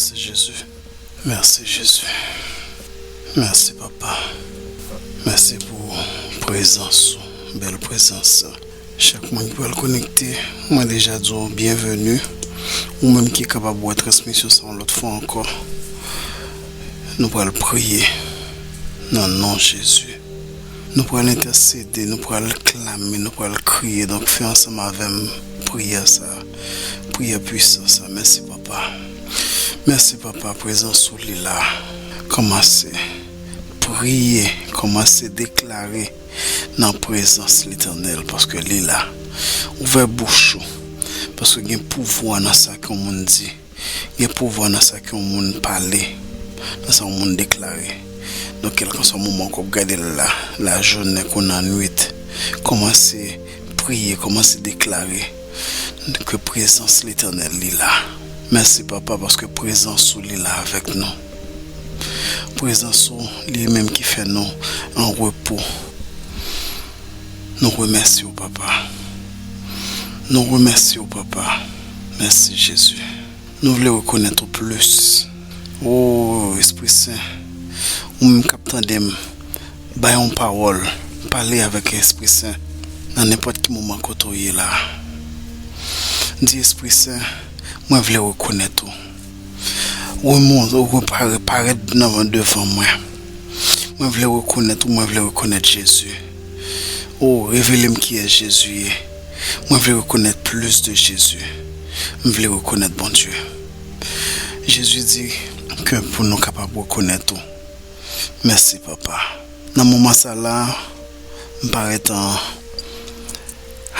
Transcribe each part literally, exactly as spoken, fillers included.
Mèsi Jezi. Mèsi Jezi. Mèsi Papa. Mèsi pou prezans ou, bèl prezans. Chak moun ki pral konekte, mwen deja di w byenveni. Ou menm ki kapab wè transmisyon sa yon lòt fwa ankò, nou pral priye nan non Jezi. Nou pral entèsede, nou pral klame, nou pral kriye. Donk, fè ansanm avè m priyè sa, priyè pwisan sa. Mèsi, Papa. Mèsi, Papa, prezans ou li la. Kòmanse priye, kòmanse deklare nan prezans Letènèl, paske li la. Ouvè bouch ou, paske gen pouvwa nan sa ke yon moun di. Gen pouvwa nan sa ke yon moun pale, nan sa yon moun deklare. Donk, kèlkanswa moman ke w ap gade l la, lajounen kou nannwit, kòmanse priye, kòmanse deklare ke prezans Letènèl li la. Mèsi, Papa, paske prezans ou li la avèk nou. Prezans ou li menm ki fè nou an repo. Nou remèsye w, Papa. Nou remèsye w, Papa. Mèsi, Jezi. Nou vle rekonèt ou plis. O, Espri Sen, ou menm k ap tande m, bay yon pawòl, pale avèk Espri Sen nan nenpòt ki moman kote w ye la. Di, Espri Sen, mwen vle rekonèt ou. Remon-, repare-, parèt nan, devan mwen. Mwen vle rekonèt ou, mwen vle rekonèt Jezi. O, revele m kiyès Jezi ye. Mwen vle rekonèt plis de Jezi. M vle rekonèt Bondye. Jezi di ke pou nou kapab rekonèt ou. Mèsi, Papa. Nan moman sa la, m parèt an,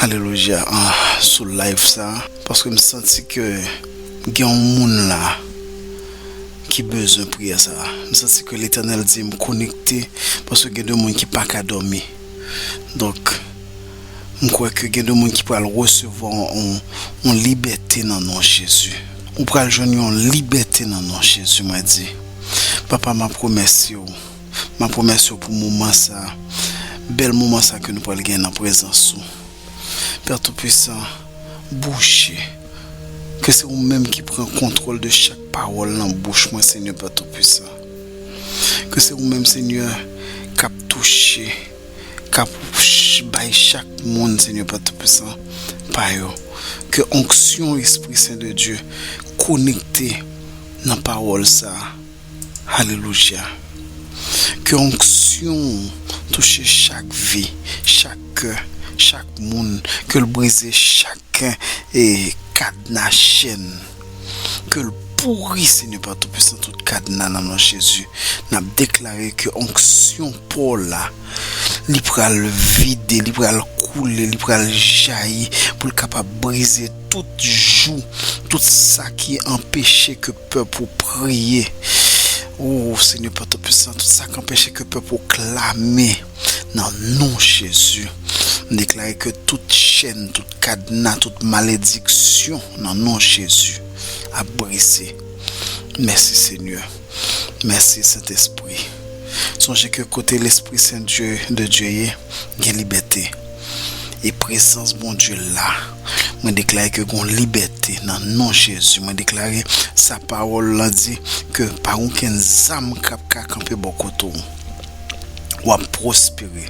alelouya, an, sou live sa, paske m santi ke gen yon moun la ki bezwen priyè sa. M santi ke Letènèl di m konekte, paske gen de moun ki pa ka dòmi. Donk, m kwè ke gen de moun ki pral resevwa yon, yon libète nan non Jezi. Ou pral jwenn yon libète nan non Jezi, mwen di. Papa, m ap remèsye w. M ap remèsye w pou moman sa, bèl moman sa ke nou pral gen nan prezans ou. Pè Toupisan, bouje. Ke se ou menm ki pran kontwòl de chak pawòl nan bouch mwen, Senyè Pè Toupisan. Ke se ou menm, Senyè, k ap touche, k ap ch-, bay chak moun, Senyè Pè Toupisan, pa yo. Ke onksyon Espri Sen de Dye konekte nan pawòl sa a. Alelouya. Ke onksyon touche chak vi, chak kè, chak moun, ke l brize chak, e, kadna chèn, ke l pouri, Senyè Pè Toupisan, tout kadna nan non Jezi. N ap deklare ke onksyon pa w la, li pral vide, li pral koule, li pral jayi, pou l kapab brize tout jou, tout sa ki anpeche ke pèp ou priye. O Senyè Pè Toupisan, tout sa k anpeche ke pèp ou klame nan non Jezi. M deklare ke tout chèn, tout kadna, tout malediksyon nan non Jezi ap brize. Mèsi, Senyè. Mèsi, Sentespri. Sonje ke kote Lespri Sen Dye, de Dye ye, gen libète. E prezans Bondye la. Mwen deklare ke gon libète nan non Jezi. Mwen deklare sa pawòl lan di ke pa okenn zam k ap ka kanpe bò kote w. W ap pwospere.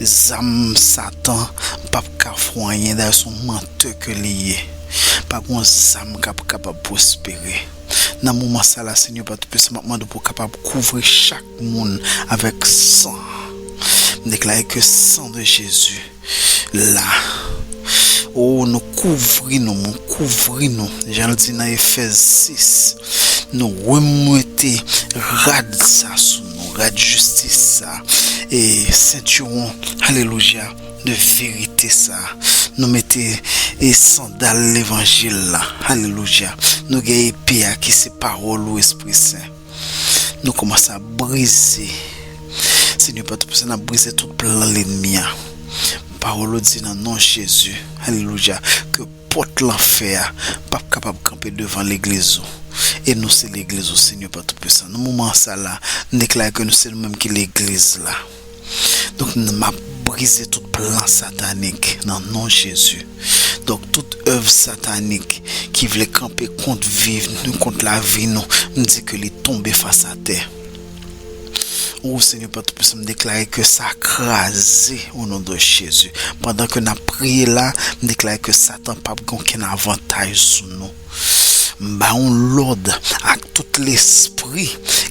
Zam Satan p ap ka fè w anyen. Dayè, se yon mantè ke li ye. Pa gon zam k ap kapab pwospere. Nan moman sa la, Senyè Pè Toupisan, m ap mande w pou w kapab kouvri chak moun avèk san. M deklare ke san de Jezi la. O, nou kouvri nou, nou kouvri nou. Jan l di nan Efèz sis, nou remete rad sa sou nou, rad jistis sa, e sentiwon, alelouya, de verite sa. Nou mete, e, sandal levanjil la. Alelouya. Nou gen epe a ki se pawòl ou, Espri Sen. Nou kòmanse ap brize. Senyè Pè Toupisan, n ap brize tout plan lènmi a. Pawòl ou di nan non Jezi. Alelouya. Ke pòt lanfè a p ap kapab kanpe devan legliz ou. E nou se legliz ou, Senyè Pè Toupisan. Nan moman sa la, m deklare ke nou se nou menm ki legliz la. Donk, m ap brize tout plan satanik nan non Jezi. Donk, tout èv satanik ki vle kanpe kont vi nou, kont lavi nou, m di ke li tonbe fas atè. O Senyè Pè Toupisan, m deklare ke sa kraze o non de Jezi. Pandan ke n ap priye la, m deklare ke Satan p ap gen okenn avantaj sou nou. M ba yon lòd ak tout lespri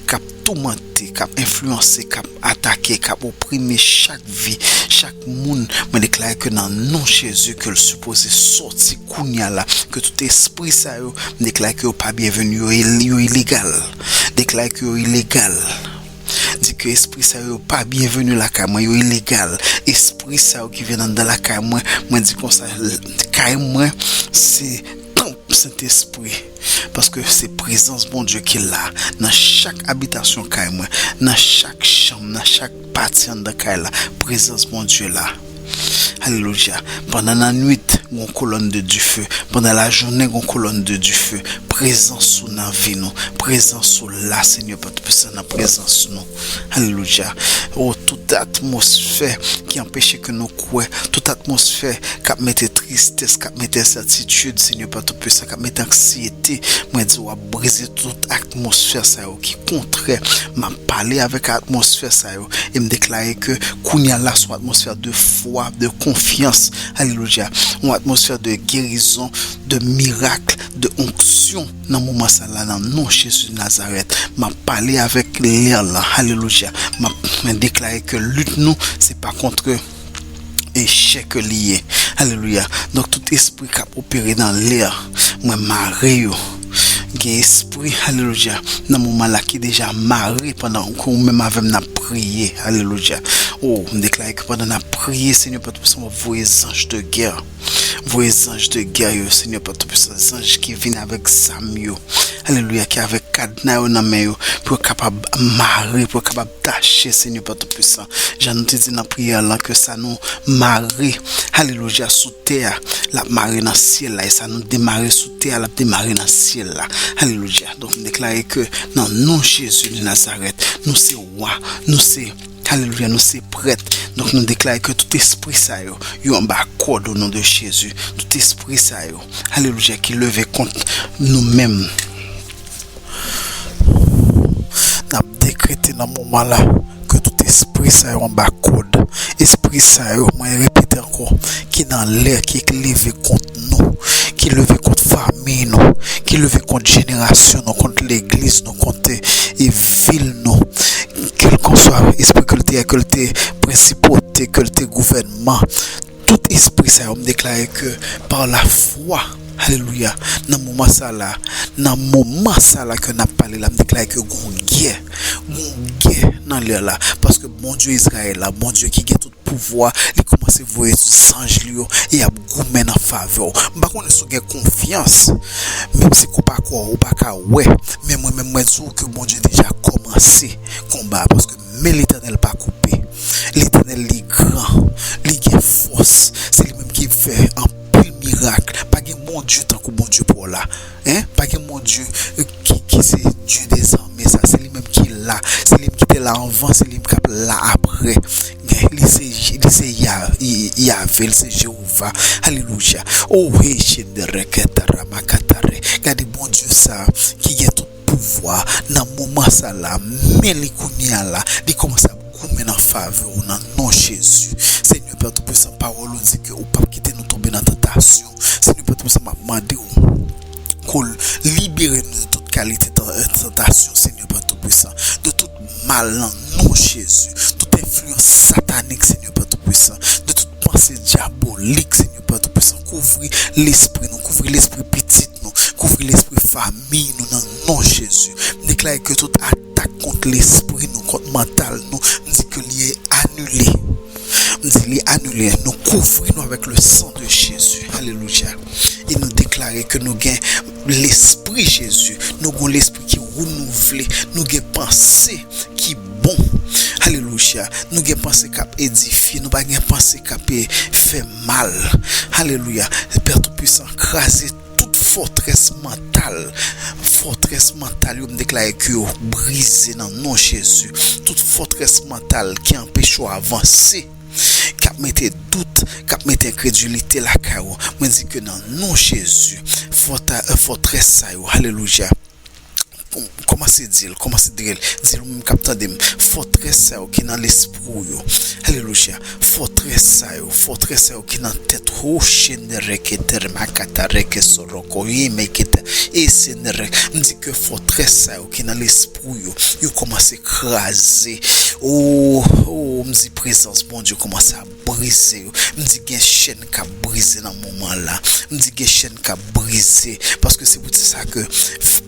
k ap toumante, k ap enfliyanse, k ap atake, k ap oprime chak vi, chak moun. Mwen deklare ke nan non Jezi ke l sipoze sòti kounye a la, ke tout espri sa yo, m deklare ke yo pa byenveni, yo, il- yo ilegal. Deklare ke yo ilegal. Di ke espri sa yo pa byenveni lakay mwen, yo ilegal. Espri sa yo ki vin anndan lakay mwen, mwen di konsa, kay mwen se tanp Sentespri. Paske se prezans Bondye ki la nan chak abitasyon kay mwen, nan chak chanm, nan chak pati anndan kay la. Prezans Bondye la. Alelouya. Pandan nan nwit, gon kolòn de dife. Pandan lajounen, gon kolòn de dife. Prezans ou nan vi nou. Prezans ou la, Senyè Pè Toupisan, nan prezans nou. Alelouya. O, tout atmosfè ki anpeche ke nou kwè, tout atmosfè k ap mete tristès, k ap mete ensètitid, Senyè Pè Toupisan, k ap mete anksiyete, mwen di w ap brize tout atmosfè sa yo ki kontrè. M ap pale avèk atmosfè sa yo e m deklare ke kounye a la, se yon atmosfè de fwa, de konfyans. Alelouya. Yon atmosfè de gerizon, de mirak, de onksyon nan moman sa la, nan non Jezi Nazarèt. M ap pale avèk lè la. Alelouya. M ap, mwen deklare ke lit nou, se pa kont echèk li ye. Alelouya. Donk, tout espri k ap opere nan lè, mwen mare yo. Gen espri, alelouya, nan moman la ki deja mare pandan ke ou menm avè m n ap priye. Alelouya. O, m deklare ke pandan n ap priye, Senyè Pè Toupisan, w ap voye zanj de gè. Voye zanj de gè yo, Senyè Pè Toupisan, zanj ki vin avèk zam yo. Alelouya, ki avèk kadna yo nan men yo, pou yo kapab mare, pou yo kapab tache, Senyè Pè Toupisan. Jan nou te di nan priyè lan, ke sa nou mare, alelouya, sou tè a, l ap mare nan syèl la, e sa nou demare sou tè a, l ap demare nan syèl la. Alelouya. Donk, m deklare ke nan non Jezi de Nazarèt, nou se wa, nou se, alelouya, nou se prèt. Donk, nou deklare ke tout espri sa yo, yo anba kòd o non de Jezi. Tout espri sa yo, alelouya, ki leve kont nou menm. N ap dekrete nan moman la ke tout espri sa yo anba kòd. Espri sa yo, mwen repete ankò, ki nan lè, ki leve kont nou, ki leve kont fanmi nou, ki leve kont jenerasyon nou, kont legliz nou, kont, e, vil nou. Kèlkanswa espri ke l te, ke l te prensipote, ke l te gouvènman, tout espri sa yo, m deklare ke pa lafwa, alelouya, nan moman sa la, nan moman sa la ke n ap pale la, m deklare ke gon gè, gon gè nan lè la, paske Bondye Izrayèl la, Bondye ki gen tout pouvwa, li kòmanse voye zanj li yo e y ap goumen nan favè w. M pa konnen si w gen konfyans, menm si ke w pa kwè, ou pa ka wè, men mwen menm, mwen di w ke Bondye deja kòmanse konba a, paske men Letènèl pa koupe. Letènèl, li gran, li gen fòs. Se li menm ki fè anpil mirak. Pa gen Bondye tankou Bondye pa w la. Hein? Pa gen Bondye, euh, ki, ki se Dye dezame sa. Se li menm ki la. Se li menm ki te la anvan, se li menm k ap la apre. Li se, li se Ya-, Y-, Yave, li se Jewova. Alelouya. Oh, hey, shendereketaramakatare. Gade Bondye sa ki gen tout pouvwa nan moman sa la, men li kounye a la, li kòmanse ap goumen nan favè w nan non Jezi. Senyè Pè Toupisan, pawòl ou di ke ou p ap kite nou tonbe nan tantasyon. Senyè Pè Toupisan, m ap mande w ke w libere nou de tout kalite tan-, tantasyon, Senyè Pè Toupisan, de tout mal nan non Jezi, tout enfliyans satanik, Senyè Pè Toupisan, de tout panse dyabolik, Senyè Pè Toupisan, kouvri lespri nou, kouvri lespri pitit nou, kouvri lespri fanmi nou nan non Jezi. M deklare ke tout atak kont lespri nou, kont mantal nou, m di ke li anile. M di li anile. Nou kouvri nou avèk le sang de Jésus. Alelouya. E nou deklare ke nou gen lespri Jezi. Nou gen lespri ki renouvle. Nou gen panse ki bon. Alelouya. Nou gen panse k ap edifye. Nou pa gen panse k ap, eh, fè mal. Alelouya. Pè Toupisan, kraze tout fòtrès mantal. Fòtrès mantal yo, m deklare ke yo brize nan non Jezi. Tout fòtrès mantal ki anpeche w avanse, k ap mete dout, k ap mete enkredilite lakay ou. Mwen di ke nan non Jezi, fòta-, fòtrès sa yo, alelouya, kòmanse di l, kòmanse di l, di l ou menm k ap tande m, fòtrès sa yo ki nan lespri w yo, alelouya, fòtrès sa yo, fòtrès sa yo ki nan tèt ou, shendereketer makatareke soroko yemeketa, e sendere, m di ke fòtrès sa yo ki nan lespri w yo, yo kòmanse kraze. O, o, m di prezans Bondye kòmanse ap brize yo. M di gen chèn k ap brize nan moman la. M di gen chèn k ap brize. Paske se pou di sa ke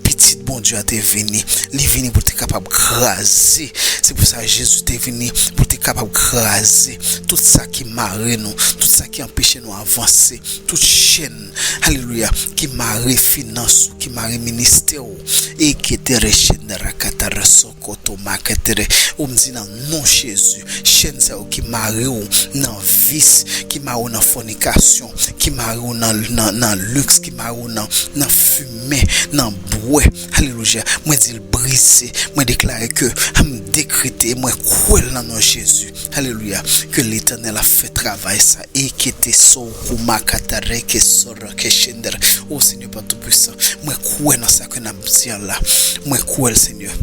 Pitit Bondye a te vini. Li vini pou te kapab kraze. Se pou sa Jezi te vini pou te kapab kraze tout sa ki mare nou, tout sa ki anpeche nou avanse, tout chèn, alelouya, ki mare finans ou, ki mare ministè ou. E ke te rechèn rakatara soko. Koto maketere, ou m di nan non Jezi, chèn sa yo ki mare w nan vis, ki mare w nan fònikasyon, ki mare w nan, nan, nan liks, ki mare w nan, nan fimen, nan bwè. Alelouya. Mwen di l brize. Mwen deklare ke, m dekrete, mwen kwè l nan non Jezi. Alelouya. Ke Letènèl ap fè travay sa. E ke te so kou makatare ke soro ke shendere. O Senyè pa Toupisan, mwen kwè nan sa ke n ap di a la. Mwen kwè l, Senyè.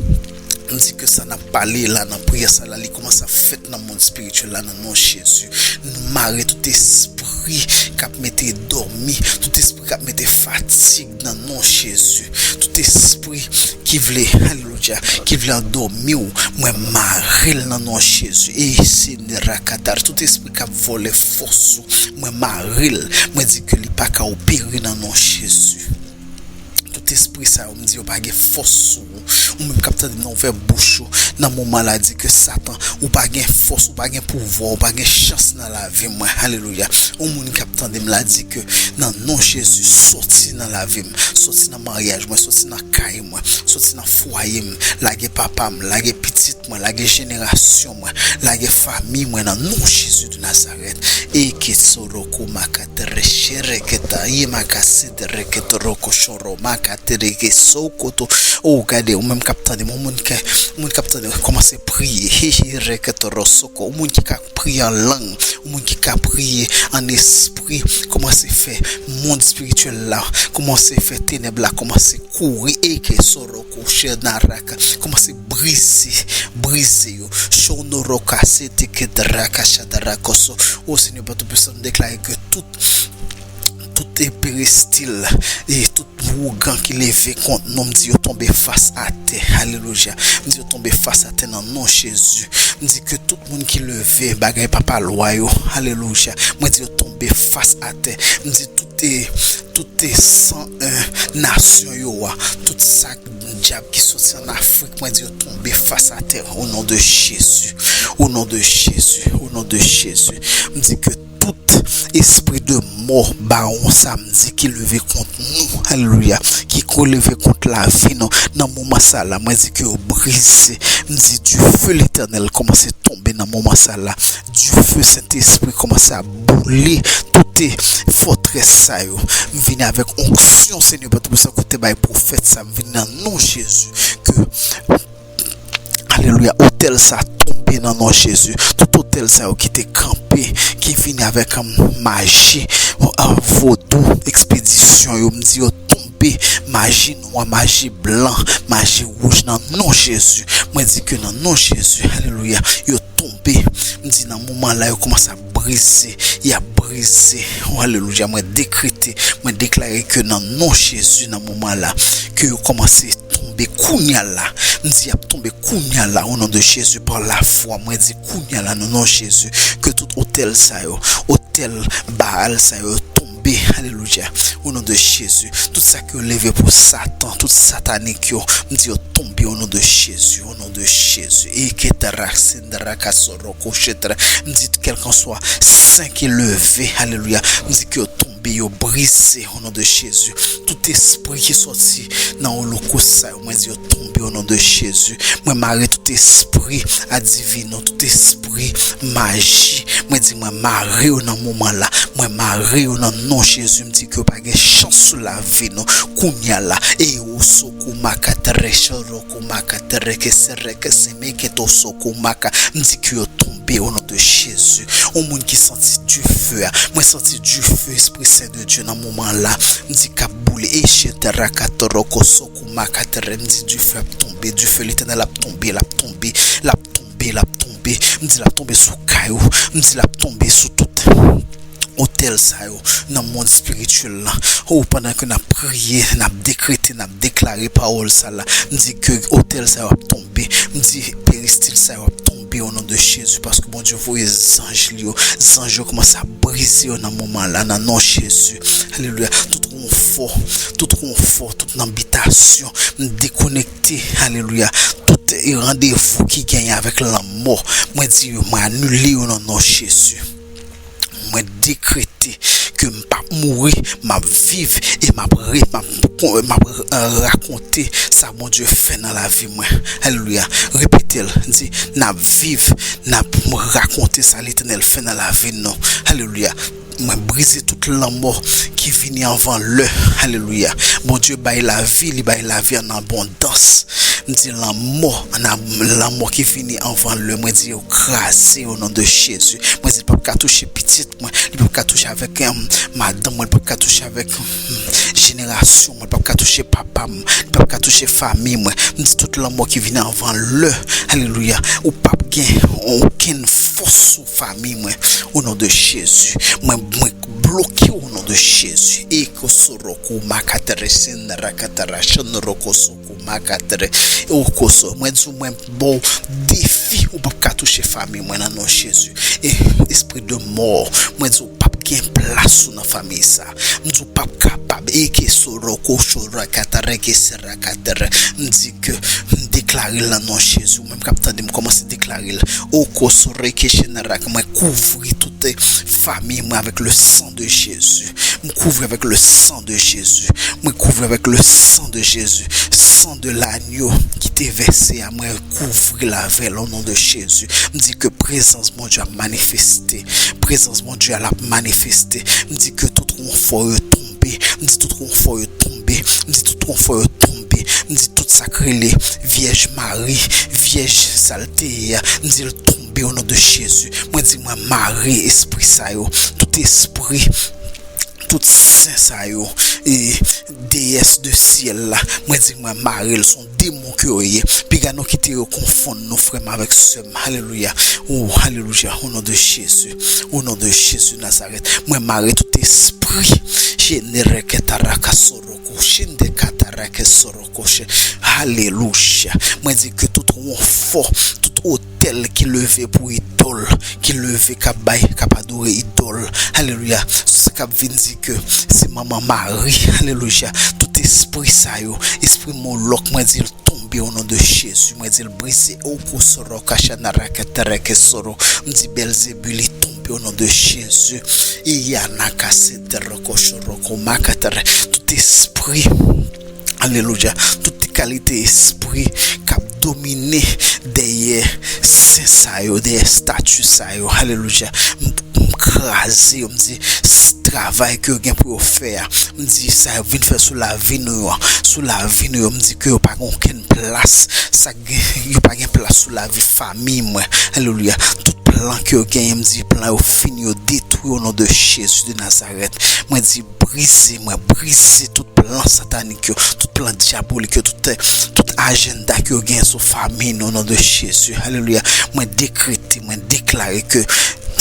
M di ke sa n ap pale la nan priyè sa la, li kòmanse ap fèt nan mond espirityèl la nan non Jezi. Nou mare tout espri k ap mete dòmi, tout espri k ap mete fatig nan non Jezi. Tout espri ki vle, alelouya, ki vle andòmi w, mwen mare l nan non Jezi. E se nerakatar, tout espri k ap vòlè fòs ou, mwen mare l. Mwen di ke li pa ka opere nan non Jezi. Tout espri sa yo, m di yo pa gen fòs sou ou. Ou menm k ap tande m nan, ouvè bouch ou. Nan moman la, di ke Satan, ou pa gen fòs, ou pa gen pouvwa, ou pa gen chans nan lavi mwen. Alelouya. Yon moun k ap tande m la, di ke nan non Jezi, soti nan lavi m, soti nan maryaj mwen, soti nan kay mwen, soti nan fwaye m, lage papa m, lage pitit mwen, lage jenerasyon mwen, lage fanmi mwen nan non Jezi de Nazarèt. E ke soroko maka Treshereketa, yemakasedereketoroko shoromaka tereke sokoto. O, gade, ou menm k ap tande m, moun ki, moun k ap tande, kòmanse priye. Hihireketorosoko, ou moun ki ka priye an lang, ou moun ki ka priye an espri, kòmanse fè mond espirityèl la, kòmanse fè tenèb la, kòmanse kouri, eke soroko shenaraka, kòmanse brize, brize yo. Shonoroka seteke draka shadarakoso. O Senyè, pa Toupisan, m deklare ke tout, tout peristil e tout ougan ki leve kont nou, m di yo tonbe fas atè. Alelouya. M di yo tonbe fas atè nan non Jezi. M di ke tout moun ki leve bagay pa pa lwa yo, alelouya, mwen di yo tonbe fas atè. M di tout e, tout e san en nasyon yo a, tout sa dyab ki soti an Afrik, mwen di yo tonbe fas atè, o non de Jezi, o non de Jezi, o non de Jezi. M di ke tout espri de mò, bawon samdi ki leve kont nou, alelouya, ki ko leve kont lavi nou, nan moman sa la, mwen di ke yo brize. M di, dife Letènèl kòmanse tonbe nan moman sa la. Dife Sentespri kòmanse ap boule tout fòtrès sa yo. M vini avèk onksyon, Senyè, pa Toupisan, kote bay pwofèt sa, m vini nan non Jezi, ke alelouya, otèl sa tonbe nan non Jezi. Tout otèl sa yo ki te kanpe, ki vini avèk, um, maji, uh, vodou, ekspedisyon yo, m di yo tonbe. Maji nwa, maji blan, maji wouj nan non Jezi. Mwen di ke nan non Jezi, alelouya, yo tonbe. M di nan moman la, yo kòmanse ap brize, y ap brize. O, alelouya, mwen dekrete, mwen deklare ke nan non Jezi, nan moman la, ke yo kòmanse tonbe kounya la. M di y ap tonbe kounya la, o non de Jezi, pa lafwa. Mwen di kounya la, nan non Jezi, ke tout otèl sa yo, otèl Baal sa yo tonbe, alelouya, o non de Jezi. Tout sa ki yo leve pou Satan, tout satanik yo, m di yo tonbe, o non de Jezi, o non de Jezi. E ketara sendra kasoro kochetra. M di kèlkanswa sen ki leve, alelouya, m di ke yo tonbe, yo brize, o non de Jezi. Tout espri ki sòti nan olokos sa yo, mwen di yo tonbe, o non de Jezi. Mwen mare tout espri adivino, tout espri maji, mwen di mwen mare yo nan moman la. Mwen mare yo nan non Jezi. M di ke yo pa gen chans sou lavi nou. Kounya la, e yo sokou maka, trè choro kou maka, trè ke sere ke seme ke to sokou maka. M di ke yo tonbe. tonbe o non de Jezi. Yon moun ki santi dife a, mwen santi dife Espri Sen de Dye nan moman la. M di k ap boule, eche tara katoro koso kouma katara. M di dife ap tonbe, dife Letènèl ap tonbe, l ap tonbe, l ap tonbe, l ap tonbe. M di l ap tonbe sou kay ou, m di l ap tonbe sou tout otèl sa yo nan mond espirityèl la. O, pandan ke n ap priye, n ap dekrete, n ap deklare pawòl sa la, m di ke otèl sa yo ap tonbe, m di peristil sa yo ap tonbe o non de Jezi, paske Bondye voye zanj li yo, zanj yo kòmanse ap brize yo nan moman la, nan non Jezi. Alelouya. Tout wonfò, tout wonfò, tout nan bitasyon, m dekonekte, alelouya, tout randevou ki genyen avèk lanmò, mwen di yo, mwen anile yo nan non Jezi. Mwen dekrete ke m p ap mouri, m ap viv e m ap re, m ap, m ap, eh, rakonte sa Bondye fè nan lavi mwen. Alelouya. Repete l, di, n ap viv, n ap rakonte sa Letènèl fè nan lavi nou. Alelouya. Mwen brize tout lanmò ki vini anvan lè. Alelouya. Bondye bay lavi, li bay lavi an abondans. M di lanmò, an ab-, lanmò ki vini anvan lè, mwen di yo kraze o non de Jezi. Mwen di l p ap ka touche pitit mwen, li p ap ka touche avèk, em, madanm mwen, li p ap ka touche avèk, em, jenerasyon mwen, li p ap ka touche papa m, li p ap ka touche fanmi mwen. M di tout lanmò ki vini anvan lè, alelouya, ou p ap gen okenn fòs sou fanmi mwen, o non de Jezi. Mwen, mwen bloke w o non de Jezi. Eko soroko makatare senra katara shanroko soko makatare okoso. Mwen di w, mwen ba w defi, ou p ap ka touche fanmi mwen nan non Jezi. E espri de mò, mwen di w, p ap gen plas ou nan fanmi sa. M di w p ap kapab. Eke soroko shora katare ke sera katare. M di ke m deklare l nan non Jezi. Ou menm k ap tande m, kòmanse deklare l. Oko sore ke shenara. Mwen kouvri tout, eh, fanmi mwen avèk le san de Jezi. M kouvri avèk le san de Jezi. Mwen kouvri avèk le san de Jezi. San de lanyo ki te vèse a, mwen kouvri l avè l o non de Jezi. M di ke prezans Bondye ap manifeste. Prezans Bondye a l ap manifeste. M di ke tout wonfò yo tonbe. M di tout wonfò yo tonbe. M di tout wonfò yo tonbe. M di tout sa k rele Vyèj Mari, Vyèj sa l te ye a. M di l tonbe o non de Jezi. Mwen di mwen mare espri sa yo. Tout espri, tout sen sa yo, e deyès de syèl la, mwen di mwen mare l, se yon demon ke yo ye. Piga nou kite yo konfonn nou, frè m avèk sè m. Alelouya. O, alelouya. O non de Jezi. O non de Jezi Nazarèt. Mwen mare tout espri. Jenere ke taraka soro koshinde katarake soro koshe. Alelouya. Mwen di ke tout wonfò, tout otèl ki leve pou idòl, ki leve k ap bay, k ap adore idòl. Alelouya. Sa k ap vin di ke se manman Mari. Alelouya. Tout espri sa yo, espri Molòk, mwen di l tonbe o non de Jezi. Mwen di l brize. Oko soro kashana rakatarake soro. M di Bèlzebi li tonbe o non de Jezi. Iyanaka seteroko shoroko makatare. Tout espri, alelouya, tout kalite espri k ap domine dèyè sen sa yo, dèyè estati sa yo, alelouya. M, m kraze yo, m di, s-, travay ke yo gen pou yo fè a, m di, sa yo vin fè sou lavi nou yo, sou lavi nou yo, m di ke yo pa gen okenn plas, sa gen, yo pa gen plas sou lavi fanmi mwen, alelouya. Tout plan ke yo genyen, m di, plan yo fini, yo detwi o non de Jezi de Nazarèt. Mwen di, brize, mwen brize tout plan satanik yo, tout plan dyabolik yo, tout, tout ajanda ke yo genyen sou fanmi nou, o non de Jezi. Alelouya. Mwen dekrete, mwen deklare ke,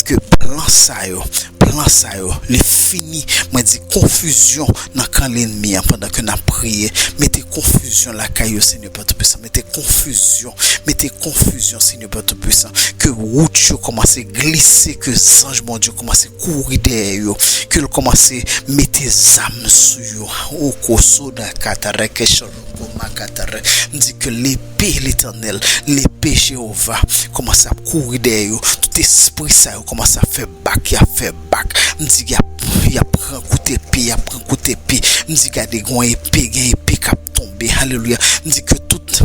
ke plan sa yo, plan sa yo, li fini. Mwen di konfizyon nan kan lènmi an pandan ke n ap priye. Mete konfizyon lakay yo, Senyè Pè Toupisan. Mete konfizyon, mete konfizyon, Senyè Pè Toupisan. Ke wout yo kòmanse glise, ke zanj Bondye kòmanse kouri dèyè yo, ke l kòmanse mete zam sou yo. Oko soda katare ke shoroko makatare. M di ke lepe Letènèl, lepe Jewova kòmanse ap kouri dèyè yo. Tout espri sa yo kòmanse ap fè bak, y ap fè bak. M di y ap, y ap pran kout epe, y ap pran kout epe. M di gade gon epe, gen epe k ap tonbe. Alelouya. M di ke tout,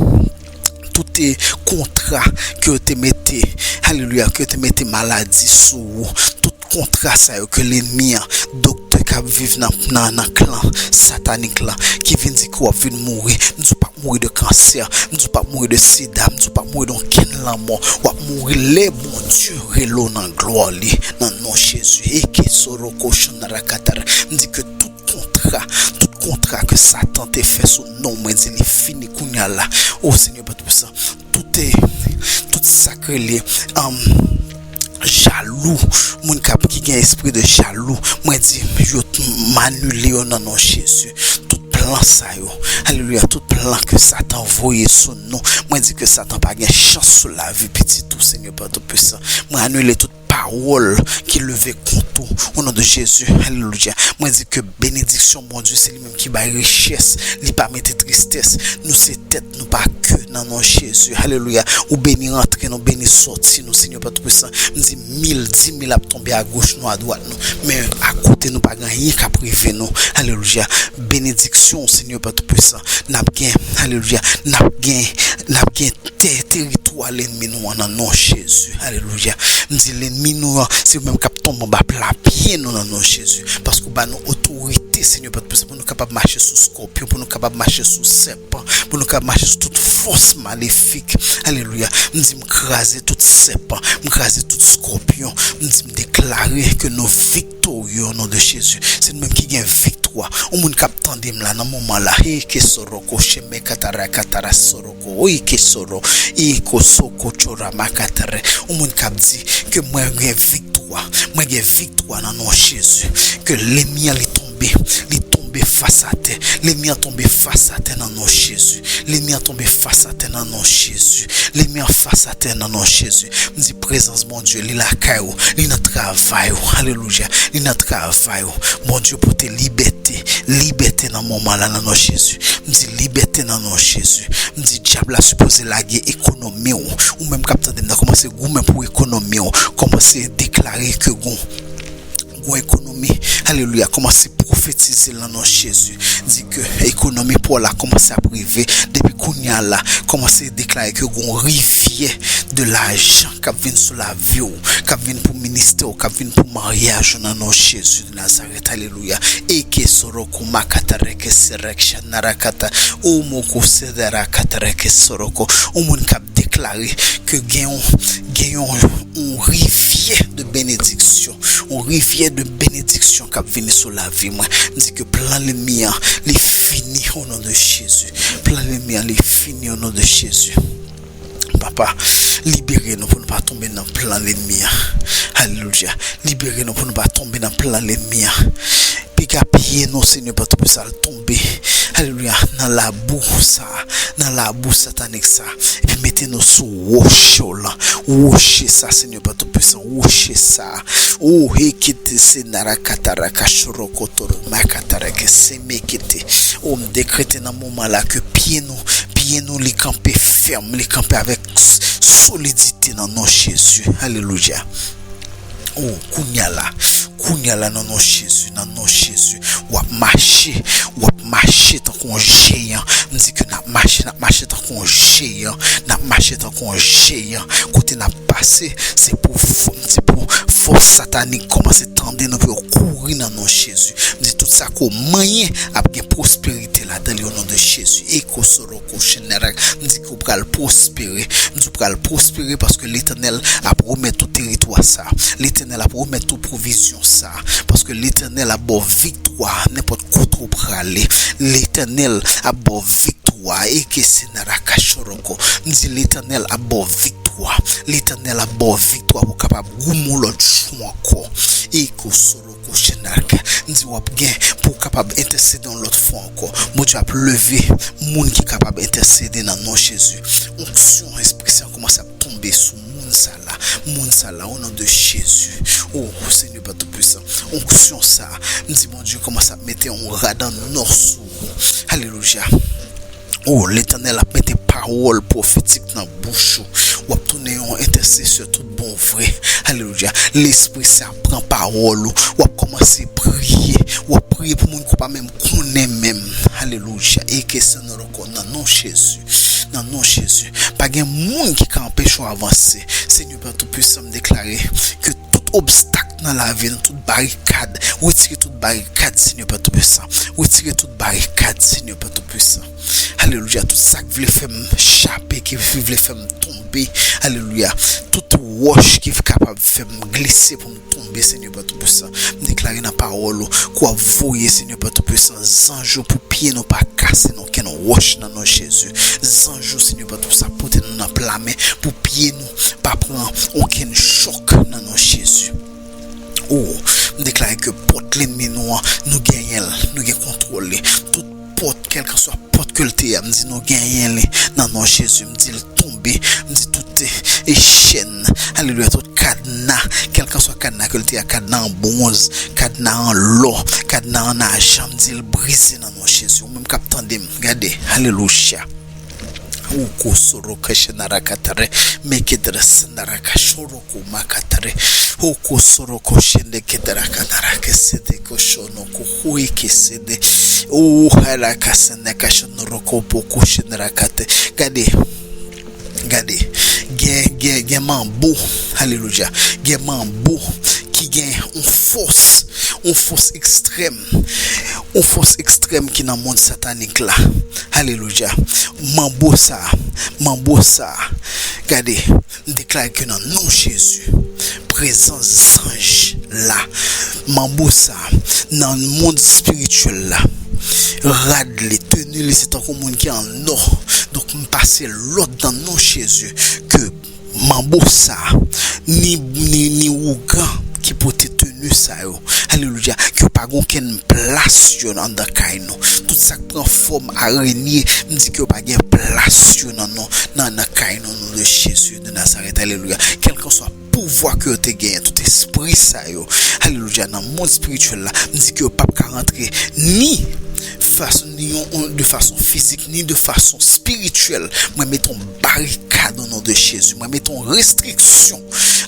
tout, eh, kontra ke yo te mete, alelouya, ke yo te mete maladi sou ou, tout kontra sa yo ke lènmi an, doktè k ap viv nan, nan, nan klan satanik lan, ki vin di ke w ap vin mouri. M di w p ap mouri de kansè, m di w p ap mouri de sida, m di w p ap mouri de okenn lanmò. W ap mouri lè Bondye rele w nan glwa li, nan non Jezi. Eke soroko chandarakatara. M di ke tout kontra, tout kontra ke Satan te fè sou non, mwen di li fini kounye a la. O Senyè Pè Toupisan, tout, tout sa k rele, um, jalou, moun k ap, ki gen espri de jalou, mwen di yo, m anile yo nan non Jezi. Tout plan sa yo, alelouya, tout plan ke Satan voye sou nou, mwen di ke Satan pa gen chans sou lavi pitit ou, Senyè Pè Toupisan. Mwen anile tout pawòl ki leve kont ou, o non de Jezi, alelouya. Mwen di ke benediksyon Bondye, se li menm ki bay richès, li pa mete tristès. Nou se tèt, nou pa ke, nan non Jezi, alelouya. Ou beni rantre nou, beni sòti nou, Senyè Pè Toupisan. M di mil, dimil ap tonbe agoch nou, adwat nou, men akote nou pa gen anyen k ap rive nou, alelouya. Benediksyon, Senyè Pè Toupisan, n ap gen, alelouya, n ap gen, n ap gen tè, teritwa lènmi nou an nan non Jezi. Alelouya. M di lènmi nou an, se yo menm k ap tonbe anba pla pye nou nan non Jezi. Paske ou ba nou otorite, Senyè Pè Toupisan, pou nou kapab mache sou skòpyon, pou nou kapab mache sou sèpan, pou nou kapab mache sou tout fòs malefik. Alelouya. M di m kraze tout sèpan, m kraze tout skòpyon. M di m deklare ke nou viktorye o non de Jezi. Se nou menm ki gen viktwa. Yon moun k ap tande m la nan moman la. Eke soroko sheme katara katara soroko. Eke soro. Eko soko chora makatare. Yon moun k ap di ke mwen gen viktwa. Mwen gen viktwa nan non Jezi. Ke lènmi an li tonbe. Li tonbe fas atè. Lènmi an tonbe fas atè nan non Jezi. Lènmi an tonbe fas atè nan non Jezi. Lènmi an fas atè nan non Jezi. M di prezans Bondye, li lakay ou, li nan travay ou. Alelouya. Li nan travay ou. Bondye pote libète, libète nan moman la nan non Jezi. M di libète nan non Jezi. M di dyab la sipoze lage ekonomi w. Ou menm k ap tande m nan, kòmanse goumen pou ekonomi w. Kòmanse deklare ke gon, gon ekonomi. Alelouya. Kòmanse pwofetize l nan non Jezi. Di ke ekonomi pa w la kòmanse ap rive. Depi kounye a la, kòmanse deklare ke gon rivyè de lajan k ap vin sou lavi w, k ap vin pou ministè w, k ap vin pou maryaj ou nan non Jezi de Nazarèt. Alelouya. Eke soroko makatareke sereksha narakata. O moko sederakatareke soroko. Yon moun k ap deklare ke gen yon, gen yon, yon rivyè de benediksyon. Yon rivyè de benediksyon k ap vini sou lavi mwen. M di ke plan lènmi an, li fini o non de Jezi. Plan lènmi an, li fini o non de Jezi. Papa, libere nou pou nou pa tonbe nan plan lènmi an. Alelouya. Libere nou pou nou pa tonbe nan plan lènmi an. Piga pye nou, Senyè, pa twoupe sa l tonbe. Alelouya. Nan labou sa, nan labou satanik sa. Epi mete nou sou wòch ou lan. Wòch sa, Senyè, pa twoupe sa. Wòch sa. O hekete se narakata rakashorokotoro makatarake semekete. O m dekrete nan moman la ke pye nou, pye nou li kanpe fèm, li kanpe avèk s-, solidite nan non Jezi. Alelouya. O, kounya la, kounya la nan non Jezi, nan non Jezi, w ap mache, w ap mache tankou yon jeyan. M di ke n ap mache, n ap mache tankou yon jeyan, n ap mache tankou yon jeyan. Kote n ap pase, se pou fò-, se pou fòs satanik kòmanse tande nou, pou yo kouri nan non Jezi. M di tout sa ke w manyen ap gen pwosperite ladan li, o non de Jezi. Eko soro koshenera. M di ke w pral pwospere. M di w pral pwospere paske Letènèl ap remèt ou teritwa sa. Letènèl ap remèt ou pwovizyon sa. Paske Letènèl ap ba w viktwa nenpòt kote w prale. Letènèl ap ba w viktwa. Eke senara kachoroko. M di Letènèl ap ba w viktwa. Letènèl ap ba w viktwa pou w kapab goumen yon lòt jou ankò. Eko soro koshenara. M di w ap gen pou w kapab entèsede yon lòt fwa ankò. Bondye ap leve moun ki kapab entèsede nan non Jezi. Onksyon Espri Sen an kòmanse ap tonbe sou moun sa la. Moun sa la, o non de Jezi. O, Senyè Pè Toupisan. Onksyon sa, m di Bondye kòmanse ap mete yon rad an nò sou ou. Alelouya. O, Letènèl ap mete pawòl pwofetik nan bouch ou. W ap tounen yon entèsesè tout bon vre. Alelouya. Lespri Sen ap pran pawòl ou. W ap kòmanse priye. W ap priye pou moun ke w pa menm konnen menm. Alelouya. Eke senoro nan non Jezi. Nan non Jezi. Pa gen moun ki ka anpeche w avanse. Senyè Pè Toupisan, m deklare ke tout obstak nan lavi nou, tout barikad. Retire tout barikad, Senyè Pè Toupisan. Retire tout barikad, Senyè Pè Toupisan. Alelouya. Tout sa k vle fè m chape, ki vle fè m tonbe. Alelouya. Tout wòch ki kapab fè m glise pou m tonbe, Senyè Pè Toupisan. M deklare nan pawòl ou ke w ap voye, Senyè Pè Toupisan, zanj ou pou pye nou pa kase nan okenn wòch nan non Jezi. Zanj ou, Senyè Pè Toupisan, pote nou nan pla men pou pye nou pa pran okenn chòk nan non Jezi. O, m deklare ke pòt lènmi nou an, nou genyen l, nou gen kontwòl li. Tout pòt, kèlkanswa pòt ke l te ye a, m di nou genyen li nan non Jezi. M di l tonbe, m di tout e chèn, alelouya, tout kadna, kèlkanswa kadna ke l te ye a, kadna an bwonz, kadna an lò, kadna an ajan, m di l brize nan non Jezi. Ou menm k ap tande m, gade, alelouya. Oko soro kashanara katare, mekedra sandara kashoro ko makatare. Oko soro ko shende kedra kanara kesede ko shono ko hui kesede. O hara kasende kashono roko poko shendra kate. Gade. Gade. Gen, gen, gen manbo. Alelouya. Gen manbo ki gen yon fòs, yon fòs ekstrèm. Yon fòs ekstrèm ki nan mond satanik la. Alelouya. Manbo sa, manbo sa. Gade, m deklare ke nan non Jezi, prezans zanj la, manbo sa, nan mond espirityèl la, rad li, teni li, se tankou moun ki an nò. Donk, m pase lòd nan non Jezi ke manbo sa, ni, ni, ni ougan ki pote teni sa yo, alelouya, ke yo pa gen okenn plas yo anndan kay nou. Tout sa k pran fòm arenye, m di ke yo pa gen plas yo nan, nan, nan, nan kay nou, non de Jezi de Nazarèt, alelouya. Kèlkanswa pouvwa ke yo te genyen, tout espri sa yo, alelouya, nan mond espirityèl la, m di ke yo p ap ka rantre ni fason, ni yon, yon, de fason fizik, ni de fason espirityèl. Mwen mete yon barikad o non de Jezi. Mwen mete yon restriksyon.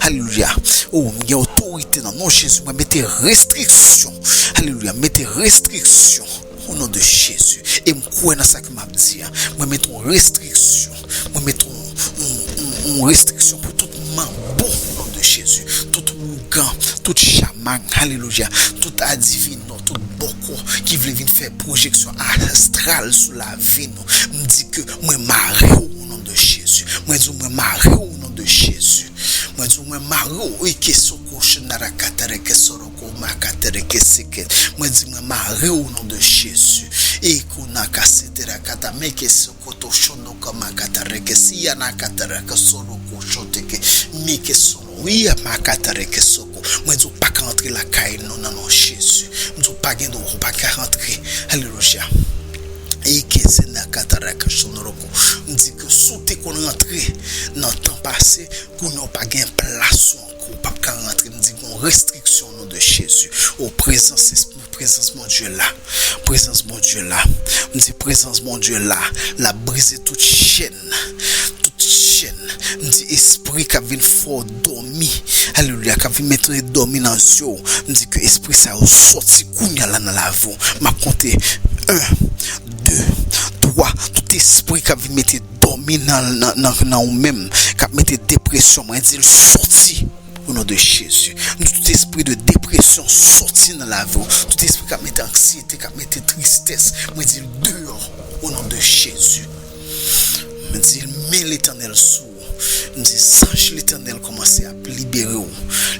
Alelouya. O, m gen otorite nan non Jezi. Mwen mete restriksyon. Alelouya. Mete restriksyon o non de Jezi. E m kwè nan sa ke m ap di a. Mwen mete yon restriksyon. Mwen mete yon, yon, yon, yon restriksyon pou tout manbo o non de Jezi. Tout ougan, tout chaman, alelouya. Tout adivinò, tout bòkò ki vle vin fè pwojeksyon astral sou lavi nou. M di ke mwen mare w o non de Jezi. Mwen di w mwen mare w o non de Jezi. Mwen di w mwen mare w. Ike soko shenara katare ke soroko makatare ke seke. Mwen di mwen mare w o non de Jezi. Eko naka setera kata meke soko to shono ka makatare ke siya nakatare ke soroko shoteke. Meke sono iya makatare ke soko. Mwen di w pa ka antre lakay nou nan non Jezi. M di w pa gen dwa, w pa ka antre. Alelouya. Eke se nakatare ke sonoroko. M di ke si w te konn rantre nan tan pase, kounye a w pa gen plas ou ankò, w p ap ka rantre. M di gen yon restriksyon o non de Jezi. O prezans, prezans Bondye la. Prezans Bondye la. M di prezans Bondye la. L ap brize tout chèn. Tout chèn. M di espri k ap vin fè w dòmi. Alelouya. K ap vin mete dòmi nan zye w. M di ke espri sa yo sòti kounye a la nan lavi w. M ap konte en, de, twa. Tout espri k ap vin mete dòmi nan, nan, nan, nan ou menm, k ap mete depresyon, mwen di l sòti o non de Jezi. M di tout espri de depresyon sòti nan lavi w. Tout espri k ap mete anksyete, k ap mete tristès, mwen di l deyò o non de Jezi. M di men Letènèl sou ou. M di zanj Letènèl kòmanse ap libere w.